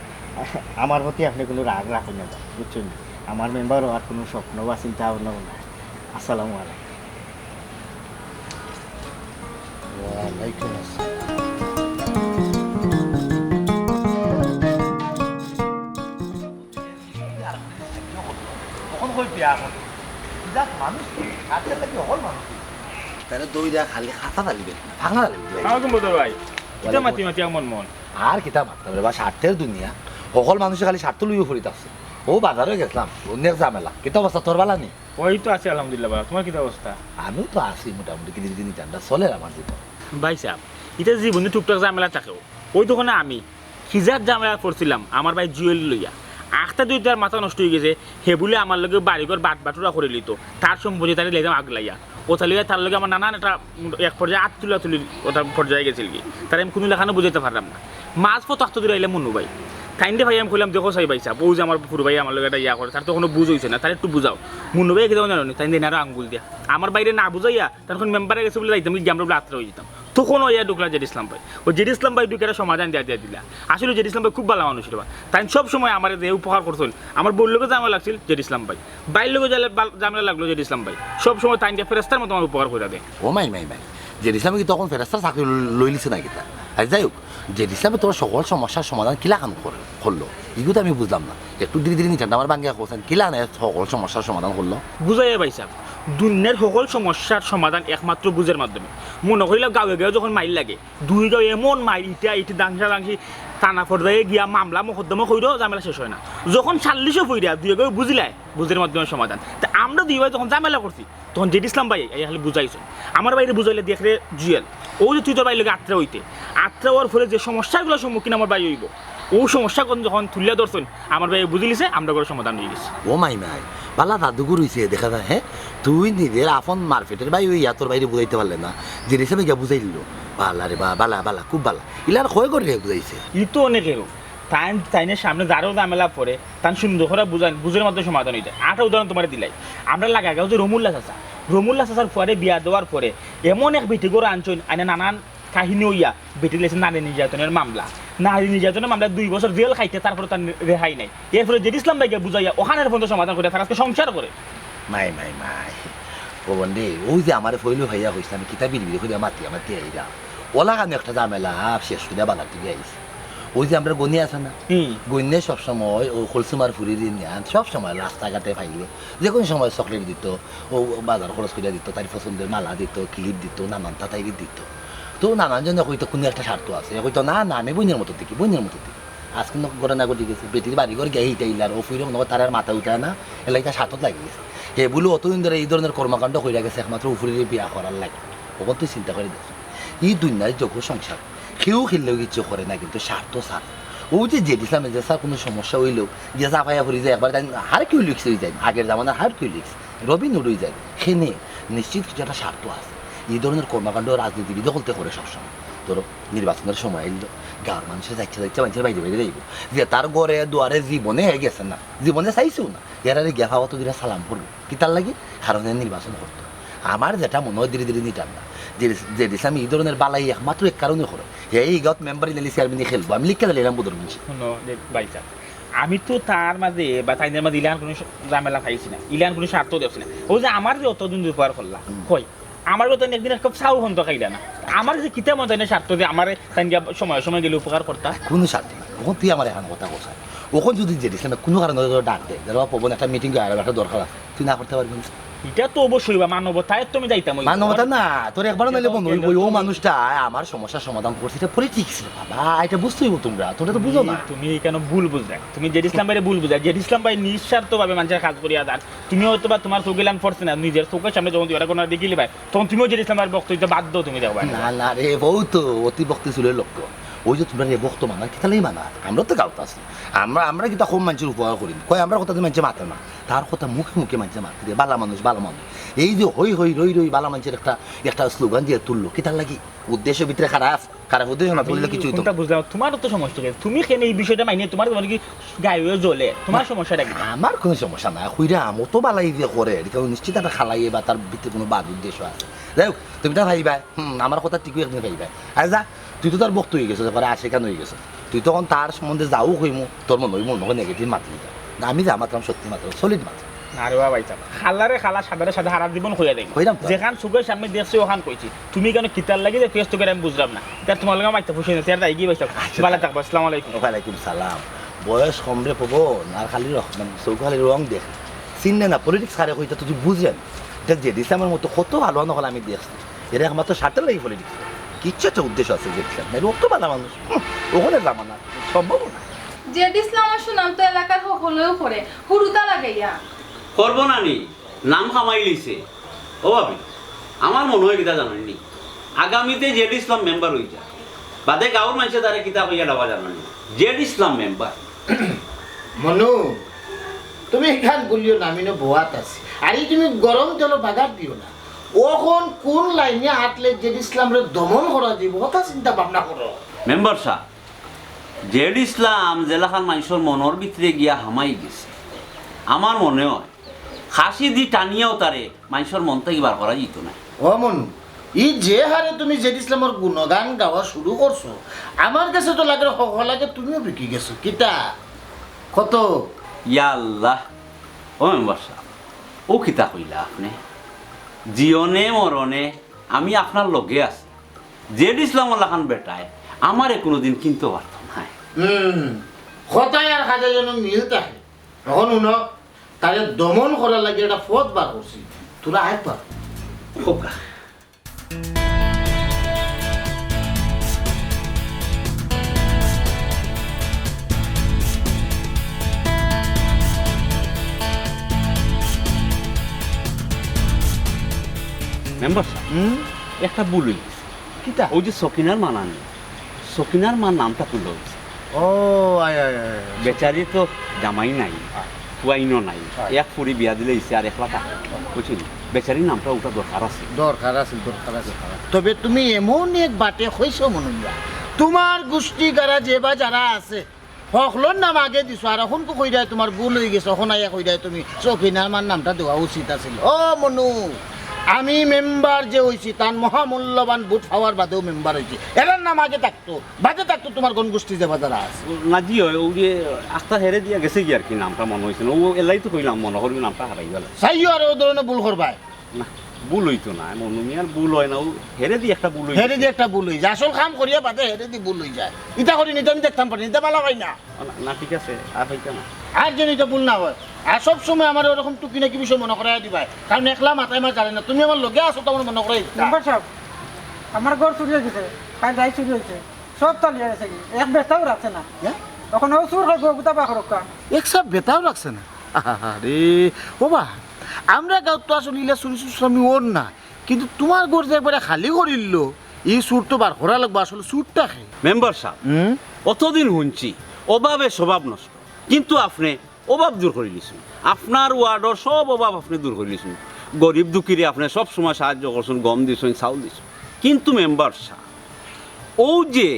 আমার প্রতি আপনে কুনু রাগ রাখইন না, বুঝছইন নি? আমার মেম্বার অওয়ার কুনু স্বপ্ন বা চিন্তা ভাবনাও নাই। আসসালামু আলাইকুম। ওয়ালাইকুম আসসালাম। তখন কই বিয়া করে? বিরাট মানুষ তো, স্বার্থের লাগি হকল মানুষ। তাহলে দই দেয়া খালি খাতা দিবে, ভাঙা দিবে। আসসালামু আলাইকুম বদর ভাই। কিতা মাতি মাতি এমন মন? আর কিতা মাততাম রে বা, স্বার্থের দুনিয়া। হকল মানুষে খালি স্বার্থ লইয়া পড়ি থাকছে। অউ বাজারো গেছলাম, অনেক ঝামেলা। কিতা অবস্থা তোর, বালা নি? ওই তো আছি আলহামদুলিল্লাহ বাবা, তুমার কিতা অবস্থা? আমিও তো আছি মোটামুটি, কিদির কিদির ঠান্ডা চলের আমার জীবন। ভাইসাব, ইতা জীবনে টুকটাক ঝামেলা থাকেউ। ওই দোকানে আমি কিজাত ঝামেলাত পড়ছিলাম আমার ভাই জুয়েল লইয়া। আখতা দুইটার মাথা নষ্ট অইগেছে, হে বুলে আমার লগে বাড়িঘর বাট বাটুরা করিলিতো, তার সম্পত্তি তারে লইতাম আগলাইয়া। ওটা লইয়া তার লগে আমার নানান একটা এক পর্যায়ে আত তুলা তুলির ওটা পর্যায়ে গেছিল কি, তারে আমি কুনু লাখানও বুঝাইতে পারলাম না। মাঝ পথ আস্তে দূরে আইলাম মনু ভাই, তাইনরে ভাই আমি কইলাম, "দেখো সাই ভাই সাহেব, ও যে আমার ফুরু ভাই আমার লগে একটা ইয়া করে, তার তো কুনু বুঝ অইছে না, তারে একটু বুঝাও।" মনু ভাই কিতা জানো নি, তাইন দিন আরো আঙ্গুল দিয়া আমার ভাইরে না বুঝাইয়া, তার অখন মেম্বারে গেছে বলে যাইতাম, গিয়া আমরা বলে আত্রা অইযিতাম। তখন ওইয়া ঢুকলা জেড ইসলাম ভাই। ও জেড ইসলাম ভাই ঢুকে একটা সমাধান দিয়া দিয়া দিলা। আসলে জেড ইসলাম ভাই খুব ভালা মানুষ রে বা। তাইন সব সময় আমারে যে উপকার করছইন, আমার বউর লগে ঝামেলা লাগছিল জেড ইসলাম ভাই, ভাইর লগে ঝালে-, বাল-, ঝামেলা লাগলো জেড ইসলাম ভাই, সব সময় তাইন দিয়া ফেরেস্তার মতো আমার উপকার কইরা দেয়। ও মাই, মাই, মাই। জেড ইসলামে কি তখন ফেরেস্তার চাকরি ল-, লইলিছে নাকি তা? আর যাই হোক, জেড ইসলামে তোমার সকল সমস্যার সমাধান কিলাখান কর-, করলো? ইগু তো আমি বুঝলাম না। একটু ধীরে ধীরে নিচানটা আমার ভাঙ্গিয়া কইছেন, কিলাখান সকল সমস্যার সমাধান করলো? বুঝাইয়া ভাই সাহেব, দুনিয়ার সকল সমস্যার সমাধান একমাত্র বুঝের মাধ্যমে। মনো করিলা গাঁয়ে গাঁয়ে যখন মাইর লাগে, দুই গাঁয়ে এমন মাইর, ইটা ইটি দাংশা দাংশি, থানা পর্যায়ে গিয়া মামলা মোকদ্দমা কইরো, ঝামেলা শেষ হয় না। যখন সাল্লিশও ফইরা দুই গাঁয়ে বুঝিলায়, বুঝের মাধ্যমে সমাধান। তা আমরা দুই ভাই যখন ঝামেলা করছি, তখন জেড ইসলাম ভাই আইয়া খালি বুঝাইছইন। আমার ভাইরে বুঝাইলে দেখরে জুয়েল, ও যে তুই তোর ভাইর লগে আত্রা অইতে, আত্রা অওয়ার ফলে যে সমস্যাগুলোর সম্মুখীন আমার ভাই অইবো, ও সমস্যাগুলো যখন তুলিয়া ধরছইন, আমার ভাই বুঝিলিছে, আমরা ঘরে সমাধান অইগেছে। ও মাই মাই, বালা জাদুঘর অইছে দেখা যায়, হ্যাঁ? তুই নিজের আফন মারফেটের ভাই অইয়া তোর ভাইরে বুঝাইতে পারলে না, জেড ইসলামে গিয়া বুঝাইলো। বালা রে বা, বালা, বালা, খুব বালা। ইলান কয় করে রে বুঝাইছে? ই তো অনেক এরকম। তাইন, তাইনের সামনে যারও ঝামেলা পড়ে, তান সুন্দর করে বুঝাইন, বুঝের মাধ্যমে সমাধান অইযায়। আরটা উদাহরণ তোমারে দিলাই। আমরা লাগাই গাঁও যে রমুল্লা চাচা, রমুল্লা চাচার ফুয়ারে বিয়া দেওয়ার পরে এমন এক বেটি ঘরো আনছইন, আইনা নানান কাহিনী অইয়া বেটি লাইছে নারী নির্যাতনের মামলা। নারী নির্যাতনের মামলায় দুই বছর জেল খাইতে, তারপরে তার রেহাই নাই। এরপরে জেড ইসলাম ভাইকে বুঝাইয়া ওখানের পর্যন্ত সমাধান করে তার আজকে সংসার করে। মাই, মাই, মাই। ও বন্ধে, ওই যে আমারে ফইলো ভাইয়া কইছে, আমি কিতা বিড়বিড়ি করিয়া মাতিয়া মাতিয়া আইরা। ওলা আমি একটা ঝামেলা শেষ করিয়া বালার টিকে আইছি। ওই যে আমরা গনি আছে না? হুম। গনিয়ে সবসময় ও কলসুমার ফুরির নিয়ান সবসময় রাস্তাঘাটে পাইলে যে কোনো সময় চকলেট দিত, ও বাজার খরচ করিয়া দিত, তার পছন্দের মালা দিত, ক্লিপ দিত, নানান তাতাইরি দিত। তো নানান জনে কইতো কোনো একটা স্বার্থ আছে, কইতো, "না, না, আমি বইনের মতো দেখি, বইনের মতো দেখি।" আজকে না ঘটনা ঘটি গেছে, বেটির বাড়ি ঘর গিয়া হিটাইল আর ও ফুরি মনে হয় তার আর মাথা উঠায় না, এলাকা স্বার্থত লাগি গেছে। হে বলে অতদিন ধরে এই ধরনের কর্মকাণ্ড কইরা গেছে একমাত্র ও ফুরির বিয়া করার লাগে। ওখান তুই চিন্তা করে দেখ, এই দুনিয়ার যোগ্য সংসার কেউ খেললেও কিচ্ছু করে না, কিন্তু স্বার্থ ছাড়া। ও যে জেড ইসলামে যে স্যার কোনো সমস্যা অইলেও গিয়া চাপাইয়া পড়ি যায়, একবার তাই হারকিউলিক্স অই যায়, আগের জামানার হারকিউলিক্স, রবিন হুড অই যায়। খেনে নিশ্চিত কিছু একটা স্বার্থ আছে। এই ধরনের কর্মকাণ্ড রাজনীতিবিদ হকলতে করে সবসময়। ধরো, নির্বাচনের সময় আইলো, গাঁওর মানুষে যাইতে যাইতে মানুষের বাইরে বাইরে যাইবো, যে তার ঘরে দুয়ারে জীবনে হে গেছে না, জীবনে চাইছেও না, এরারে গিয়া ফাওয়াত দিরা সালাম করবো। কিতার লাগি? কারণ এ নির্বাচন করতো। আমার যেটা মনে হয় ধীরে ধীরে নিটার না, যে, জেড ইসলাম এই ধরনের বালাই একমাত্র এক কারণে করে, হে এই গাঁওত মেম্বার ইনালি চেয়ারম্যানই খেলবো, আমি লিখে দিলে এরম বুদর বুঝি। হুনো, যে ভাই সাহেব, আমি তো তার মাঝে বা তাইনের মাঝে ইলান কোনো স-, ঝামেলা পাইছি না, ইলান কোনো স্বার্থ দেখছি না। ও যে আমার যে অতদিন উপকার করলা, হুম। কই, আমার কথা একদিন এক কাপ চাও হন তো খাইলা না। আমার যে কিতা মন তাইনের স্বার্থ যে আমার তাইন গিয়া সময় সময় গেলে উপকার করতা। কোনো স্বার্থ নাই। ওখান তুই আমার এখন কথা কথা। ওখান যদি জেড ইসলামে কোনো কারণে তোর ডাক দেয়, ধরো পবন একটা মিটিং আর একটা দরকার আছে, তুই না করতে পারবি না। এটা তো অবশ্যই বা মানবতায় তো আমি যাইতাম ওই মানবতা না, তোর একবারও এটা নাইলে তো বন্ধু, ওই, ওই, ও মানুষটা আমার সমস্যার সমাধান করছে, এটা পলিটিক্স রে বাবা, এটা বুঝতে হইব তোমরা, তোমরা তো বুঝো না। তুমি কেন ভুল বুঝলে? তুমি জেড ইসলাম ভাইরে ভুল বুঝা। জেড ইসলাম ভাই নিঃস্বার্থভাবে মানুষের কাজ করিয়া যান। তুমি হয়তো বা তোমার চোখে লান পড়ছে না, নিজের চোখের সামনে যখন দুই ঘটনা দেখিলি ভাই, তখন তুমিও জেড ইসলাম ভাইর ভক্ত হইতে বাধ্য, তুমি দেখবা। না, না রে, বউ তো অতি ভক্তি চুলের লক্ষ্য। ওই যে তোমরা রে ভক্ত মানার, কিতা লাগি মানার? আমরা তো গাঁওত আছি। আমরা, আমরা কিতা কম মানুষের উপকার করি? কয় আমরা কথা তো মানুষে মাতে না। তার কথা মুখে মুখে মানুষে মাতে রে, বালা মানুষ, বালা মানুষ। এই যে হই হই রই রই বালা মানুষের একটা, একটা স্লোগান দিয়ে তুললো, কিতার লাগি? উদ্দেশ্য ভিতরে খারাপ, খারাপ উদ্দেশ্য না তুললে কিছু হইতো না। কোনটা বুঝলাম? তোমার তো সমস্যা কি? তুমি কেন এই বিষয়টা মাইনে তোমার, তোমার কি গায়ে জ্বলে? তোমার সমস্যাটা কি? আমার কোনো সমস্যা না, কইরা আমও তো বালাই দিয়ে করে, এটা নিশ্চিত একটা খালাইয়ে বা তার ভিতরে কোনো বাদ উদ্দেশ্য আছে। যাই হোক, তুমি তা ভাইবা, হুম, আমার কথা ঠিকই একদিন ভাইবা। আরে যা, তুই তো তার ভক্ত হয়ে গেছো, তারপরে আশিকান হয়ে গেছো। তুই তখন তার সম্বন্ধে যাও কইমু, তোর মনে হইব মনে হয় নেগেটিভ মাতি যা। না, আমি যা মাতলাম সত্যি মাতলাম, সলিড মাতলাম। আরে বাবা, ভাই সাহেব, খালারে খালা, সাদারে সাদা, হারা জীবন কইয়া দেয়। কইলাম তো। যেখান চোখের সামনে দেখছি, ওখান কইছি। তুমি কেন কিতার লাগি যে ফেস তো করে আমি বুঝলাম না। তার তোমার লগে মাইতে ফুসে না, তার দায় কি ভাই সাহেব? আচ্ছা। ভালো থাকবো, আসসালামু আলাইকুম। ওয়ালাইকুম সালাম। বয়স কম রে পবন, আর খালি রক-, মানে, চোখ খালি রং দেখ। চিনলে না, পলিটিক্স কারে কইতা তুই বুঝলে না। এটা জেড ইসলামের মতো কত ভালো ভালো হলে আমি দেখছি। এরা একমাত্র স্বার্থের লাগি পলিটিক্স। কিচ্ছু একটা উদ্দেশ্য আছে জেড ইসলাম। এর অত ভালো মানুষ। হুম, ওখানে জামানা। সম্ভব না। জেড ইসলামর সুনাম তো এলাকার হকলেও করে, হুরুতা লাগাইয়া। করবো না নি, নাম কামাই লিছে। ও ভাবি, আমার মনে হয় কিতা জানেননি, আগামীতে জেড ইসলাম মেম্বার হইতা, বাদে গাঁওর মানুষে তারে কিতা কইয়া ডাবা জানেননি, জেড ইসলাম মেম্বার। মনু, তুমি এখান বলিও না, আমি না বোয়াত আছি। আরে তুমি গরম জল বাগার দিও না। অখন কুন লাইনে হাঁটলে জেড ইসলামরে দমন করা যাইবো, কথা চিন্তা ভাবনা করো। মেম্বার সাব, জেড ইসলাম যেলাখান মানষর মনর ভিতরে গিয়া হামাই গেছে, আমার মনে অয় খাশি দি টানিয়াও তারে মানষর মন থাকি বার করা যাইতো নায়। ও মনু, ই যে হারে তুমি জেড ইসলামর গুণগান গাওয়া শুরু করছো, আমার গেছে তো লাগের হকল আগে তুমিও বিকি গেছো। কিতা? কত? ইয়া আল্লাহ, ও মেম্বার সাব, অউ কিতা কইলা আপনে? জীবনে মরণে আমি আপনার লগে আছি। জেড ইসলামর লাখান বেটায় আমারে কুনুদিন কিনতো পারতো নায়। হুম, কথায় আর কাজে যেন মিল থাকে। অখন হুনো, তারে দমন করার লাগি একটা পথ বার করছি। তোরা আয় পার। খোকা। মেম্বার সাব, হুম? একটা ভুল অই গেছে। কিতা? অউ যে সকিনার মা নানি, সকিনার মার নামটা ভুল অই গেছে। ও, আয়, আয়, আয়, আয়। বেচারি তো জামাই নাই, আয়। ফুয়াইনও নাই। আয়। এক ফুরি বিয়া দিলে ইসে আর একলা থাকে। বুঝছইন? বেচারির নামটা অটা দরকার আছে। দরকার আছে, দরকার আছে। তবে তুমি এমন এক বাটে কইছো মনু মিয়া, তুমার গুষ্টি গারা যে বা যারা আছে, হকলর নাম আগে দিছো, আর অখন কইরায় তুমার ভুল অই গেছে, অখন আইয়া কইরায় তুমি সকিনার মার নামটা দেওয়া উচিত আছিল। ও মনু, আমি মেম্বার যে অইছি, তান মহামূল্যবান ভোট পাওয়ার বাদেউ মেম্বার অইছি, এরার নাম আগে থাকতো, বাদে থাকতো তুমার গণগোষ্ঠী যে বা যারা আছে। না জি অয়, অউ যে আস্তা হেরে দিয়া গেছে গি আর কি, নামটা মনো অইছে না, অউ এলাই তো কইলাম, মনো করি নামটা হারাই গেল। চাইও আর অউ ধরনের ভুল করবায়। না, ভুল অইতো না, মনু মিয়ার ভুল অয় না, অউ হেরেদি একটা ভুল অই হেরেদি গেছে। একটা ভুল অই যায়, আসল কাম করিয়া বাদে হেরেদি ভুল অই যায়। ইতা করি নিতে আমি দেখতাম পারি, নিতে ভালা পাই না। না, না, ঠিক আছে, আর অইতো না। আর যেন ইতা ভুল না অয়, আর সব সময় আমারে ওরকম টুকি নাকি বিষয় মনো করাইয়া দিবায়, কারণ একলা মাথায় মার জানে না, তুমি আমার লগে আছো তো আমার মনো করাই দিতা। মেম্বার সাব, আমার ঘর চুরি অই গেছে, কাইল রাইত চুরি অইছে, সব তালা লাগাই গেছে গি, এক বেটাও রাখছে না। হ্যাঁ? অখন অউ চুর অইবো, গুতা বার করউক্কা। এক সাব বেটাও রাখছে না? আরে, ও বা, আমরা গাঁওত তো আসলে ইলা চুরি চুরসামি অর না, কিন্তু তুমার ঘর যে একবারে খালি করিললো, ই চুর তো বার করা লাগবো, আসলে চুরটা কে? মেম্বার সাব, হুম? অতদিন হুনছি, অভাবে স্বভাব নষ্ট, কিন্তু আপনে অভাব দূর করিলিছইন, আপনার ওয়ার্ডর সব অভাব আপনে দূর করিলিছইন, গরিব দুঃখীরে আপনে সব সময় সাহায্য করছইন, গম দিছইন, চাউল দিছইন, কিন্তু মেম্বার সাব, অউ যে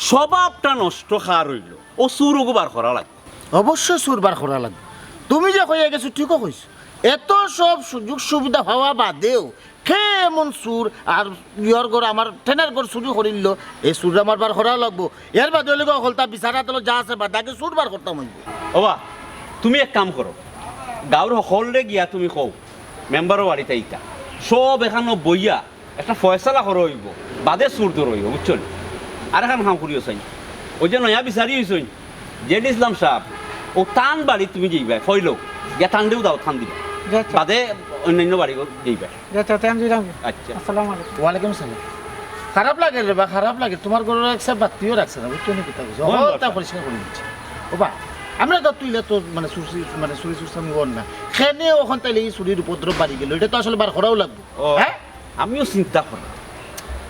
স্বভাবটা নষ্ট কার অইলো, অউ চুর অগু বার করা লাগবো। অবশ্যই চুর বার করা লাগবো। তুমি যে কইয়া গেছো, ঠিকও কইছো। এত সব সুযোগ সুবিধা পাওয়া বাদেও কে এমন চুর আর ইয়র ঘর, আমার টেনার ঘর চুরি করিললো, এই চুররে আমার বার করা লাগবো। এর বাদে অইলে গি হকলতা বিচার আদালত যা আছে বাদ, আগে চুর বার করতাম অইবো। ও বা, তুমি এক কাম করো, গাঁওর হকলরে গিয়া তুমি কও, মেম্বারর বাড়িত আইতা, সব একখানো বইয়া একটা ফয়সালা করা অইবো, বাদে চুর ধরা অইবো, বুঝছো নি? আর একখান কাম করিও চাই, অউ যে নয়া বিচারি অইছইন, জেড ইসলাম সাব, অউ তান বাড়িত তুমি যাইবায়, কইলো, গিয়া তানরেউ দাওয়াত খান দিবায়, জি, আচ্ছা। বাদে অইন্যান্য বাড়িত যাইবায়। জি, আচ্ছা, তে আমি যাইরাম। আচ্ছা। আসসালামু আলাইকুম। ওয়ালাইকুম আসসালাম। খারাপ লাগে রে বা, খারাপ লাগে। তুমার ঘরর এক সাব বাত্তিও রাখছে না, বুঝছো নি কিতা কইছি? ও, অকলতা আচ্ছা। পরিষ্কার করি দিছি। ও বা, আমরা তো তুইলা তো মানে চুরি, মানে চুরি চুরসামি অর না। কেনে অখন তাইলে ই চুরির উপদ্রব বাড়ি গেলো, ইটা তো আসলে বার করাও লাগবো। ও, হ্যাঁ? আমিও চিন্তা করলাম,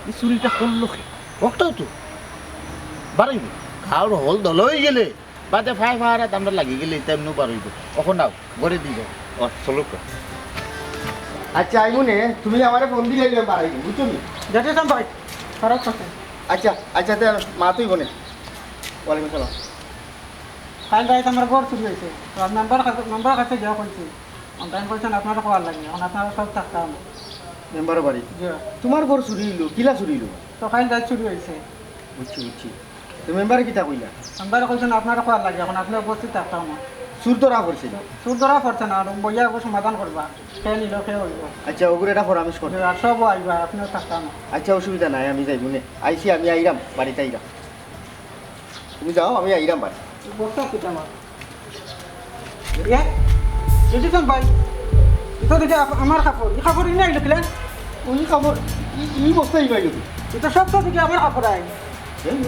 ই চুরিটা করলো কে? অটাউ তো। বার অইবো। গাঁওর হকল দল অইগেলে, বাদে ফাই ফাহারাত আমরা লাগি গেলে, ইতা এমনেউ বার অইবো। অখন আও, ঘরেদি যাও। ও, চলো তো। আচ্ছা, আইমুনে, তুমি আমারে ফোন দিলে, আমি বার অইমু, বুঝছো নি? যাইতাম ভাই, খারাপ কথা। আচ্ছা, আচ্ছা, তে মাতইবো নে। ওয়ালাইকুম সালাম। কাইল রাইত আমার ঘর চুরি অইছে। তো মেম্বার কাছে, মেম্বার কাছে গিয়া কইছি। অন তাইন কইছইন আপনারে কওয়ার লাগি, অখন আপনারা সব থাকতা অনো। মেম্বারর বাড়ি? জি। তুমার ঘর চুরি অইলো, কিলা চুরি অইলো? তো কাইল রাইত চুরি অইছে। বুঝছি, বুঝছি। তো মেম্বারে কিতা কইলা? মেম্বারে কইছইন আপনারে কওয়ার লাগি, অখন আপনে উপস্থিত থাকতা অনো। চুর ধরা পড়ছে না? চুর ধরা পড়ছে না, আর বইয়া অগু সমাধান করবা। কে নিলো, কে অইলো। আচ্ছা, অগুরে একটা পরামর্শ কর। জি, আর সব আইবা, আপনেও থাকতা অনো। আচ্ছা, অসুবিধা নাই, আমি যাইমুনে। আইছি, আমি আইরাম, বাড়িত আইরাম। তুমি যাও, আমি আইরাম বাড়ি। বস্তা কিতা আমার? এ? দেখছইন ভাই? ইটা দেখি আপ-, আমার কাপড়। ই কাপড় ইনো আইলো কিলা? ই কাপড়, ই, ই বস্তা ইনো আইলো কিলা? ইটা সব তো দেখি আমার কাপড় আইলো। এই?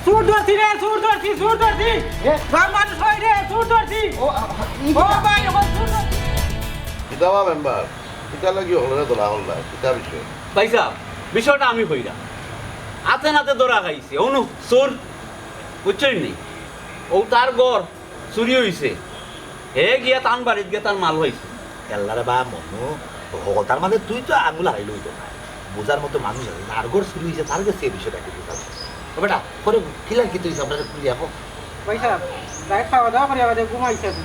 চুর ধরছি রে, চুর ধরছি, চুর ধরছি। এ? গাঁওর মানুষ অই রে, চুর ধরছি। ও, আ, আ, ই ও ভাই, অখন চুর ধরছি। কিতা বা মেম্বার, কিতার লাগি হকলরে ধরা করলা, কিতা বিষয়? ভাইসাব, বিষয়টা আমি কইরাম। আতে নাতে ধরা খাইছে, অনো চুর, বুঝছইন নি? অউ তার ঘর চুরি অইছে, হে গিয়া তান বাড়িত গিয়া তান মাল পাইছে। ইয়াল্লা রে বা মনু, হকলতার মাঝে তুই তো আঙুল হারাইলে অইতো না। বুঝার মতো মানুষ আছে, যার ঘর চুরি অইছে, তার গেছে এই বিষয়টা একটু বুঝা। তো বেটা, পরে কিলা কিতা অইছে আপনারা খুলিয়া কও। ভাই সাহেব, রাইত খাওয়া দাওয়া করিয়া বাদে ঘুমাইছি আমি।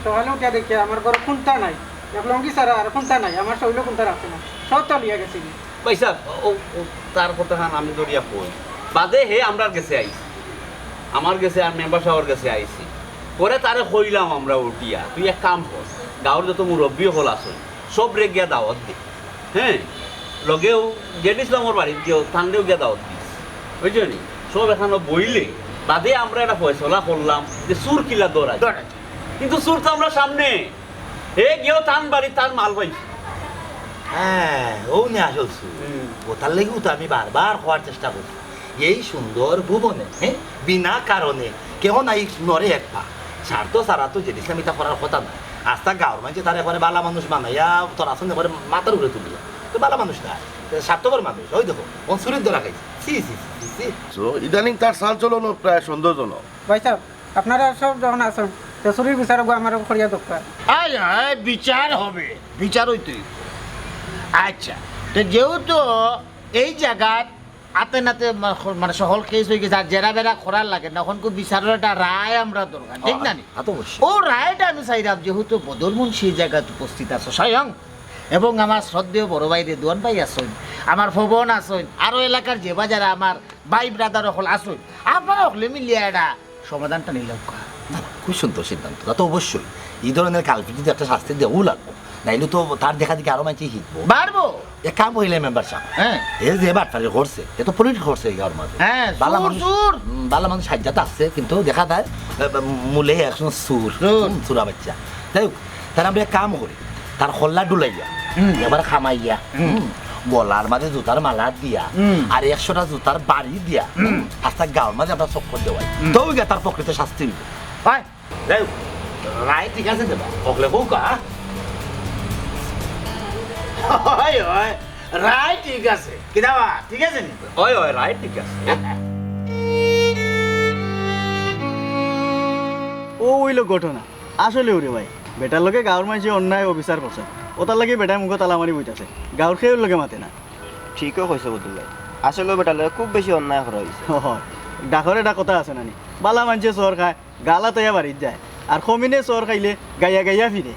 সকালে উঠিয়া দেখি আমার ঘরো কুন্তা নাই, এক লুঙ্গি ছাড়া আর কুন্তা নাই, আমার শরীরো কুন্তা রাখছে না, সবতা লইয়া গেছে। ভাই সাহেব, ও, ও, তার কথাখান আমি ধরিয়া কই। বাদে হে আমরার গেছে আইছে, আমার গেছে আর মেম্বার সাবর গেছে আইছে। পরে তারে কইলাম আমরা উঠিয়া, তুই এক কাম কর, গাঁওর যত মুরব্বি অকল আছে, সবরে গিয়া দাওয়াত দে। হ্যাঁ, লগেও জেড ইসলামর বাড়িত গিয়াও তানরেও গিয়া দাওয়াত দিস, বুঝছো নি? সব একখানো বইলে বাদে আমরা একটা ফয়সলা করলাম যে চুর কিলা ধরা যায়। ধরা যায়। কিন্তু চুর তো আমরার সামনে, হে গিয়াও তান বাড়িত তান মাল পাইছে। হ্যাঁ, অউ নে আসল চুর। হুম। অতার লাগিউ তো আমি বারবার কওয়ার চেষ্টা করি, এই সুন্দর ভুবনে, হ্যাঁ, বিনা কারণে কেহ নাই নড়ে এক পা। স্বার্থ ছাড়া তো জেড ইসলাম ইতা করার কথা না। আস্তা গাঁওর মানষে তারে একবারে বালা মানুষ বানাইয়া তোর আসন একবারে মাথার উপরে তুলিয়া। তো বালা মানুষ না, তো স্বার্থপর মানুষ। ওই দেখো, অখন চুরির ধরা খাইছে। ছি, ছি, ছি, ছি, ছি। তো ইদানিং তার চালচলনও প্রায় সন্দেহজনক। ভাই সাহেব, আপনারা সব যখন আছেন, তো চুরির বিচার অগু আমারও করিয়া দেউক্কা। আয়, আয়, বিচার হবে, বিচার অইতই। আচ্ছা, তো যেহেতু এই জাগাত আতে নাতে মা-, মানে সকল কেস অই গেছে, আর জেরা বেরা করার লাগে না, অখন বিচারর একটা রায় আমরার দরকার, ঠিক না নি? তা তো অবশ্যই। অউ রায়টা আমি চাইরাম, যেহেতু বদর মুন্সি এই জাগাত উপস্থিত আছে স্বয়ং, এবং আমার শ্রদ্ধেয় বড় ভাই রেদওয়ান ভাই আছইন, আমার পবন আছইন, আরো এলাকার যে বা যারা আমার ভাই ব্রাদার অকল আছইন, আপনারা অকলে মিলিয়া এটা সমাধানটা নিলাউক্কা। না, না, খুব সুন্দর সিদ্ধান্ত। তা তো অবশ্যই। এই ধরনের কালপিটিতে একটা শাস্তি দেওয়াউ লাগবো। নাইলে তো তার দেখা দেখি আরো মানষে হিকবো। বাড়বো। এক কাম করিলে মেম্বার সাব। হ্যাঁ। এ যে বাটপারি করছে, এ তো পলিটিক্স করছে এই গাঁওর মাঝে। হ্যাঁ, বালা চুর, মানুষ, চুর। উম, বালা মানুষ সাইজ্জাত আছে, কিন্তু দেখা যায়, এ, এ, মূলে একজন চুর। চুর। হুম, চুরা বাইচ্চা। যাই হোক, তার আমরা এক কাম করি, তার কল্লা ডুলাইয়া, হুম। এবার খামাইয়া, হুম। হুম, গলার মাঝে জুতার মালা দিয়া, হুম। আর একশোটা জুতার বাড়ি দিয়া, হুম। আস্তা গাঁওর মাঝে আমরা চক্কর দেওয়াই। হুম। তো গিয়া তার প্রকৃত শাস্তি অইবো। হয়। যাই হোক, রায় ঠিক আছে দেবা, হকলে কউক্কা। হয়, হয়, রায় ঠিক আছে। কিতা বা, ঠিক আছে নি? হয়, হয়, রায় ঠিক আছে। অউ অইলো ঘটনা। আসলেউ রে ভাই, বেটার লগে গাঁওর মানষে অন্যায় অবিচার করছে, অতার লাগি বেটায় মুখো তালা মারি বইতাছে, গাঁওর কেউর লগে মাতে না। ঠিকউ কইছো বদরুল ভাই, আসলেউ বেটার লগে খুব বেশি অন্যায় করা অইছে। হয়, ডাকর একটা কথা আছে না নি, বালা মানষে চর খায়, গালা তইয়া বাড়িত যায়, আর কমিনে চর খাইলে গাইয়া গাইয়া ফিরে।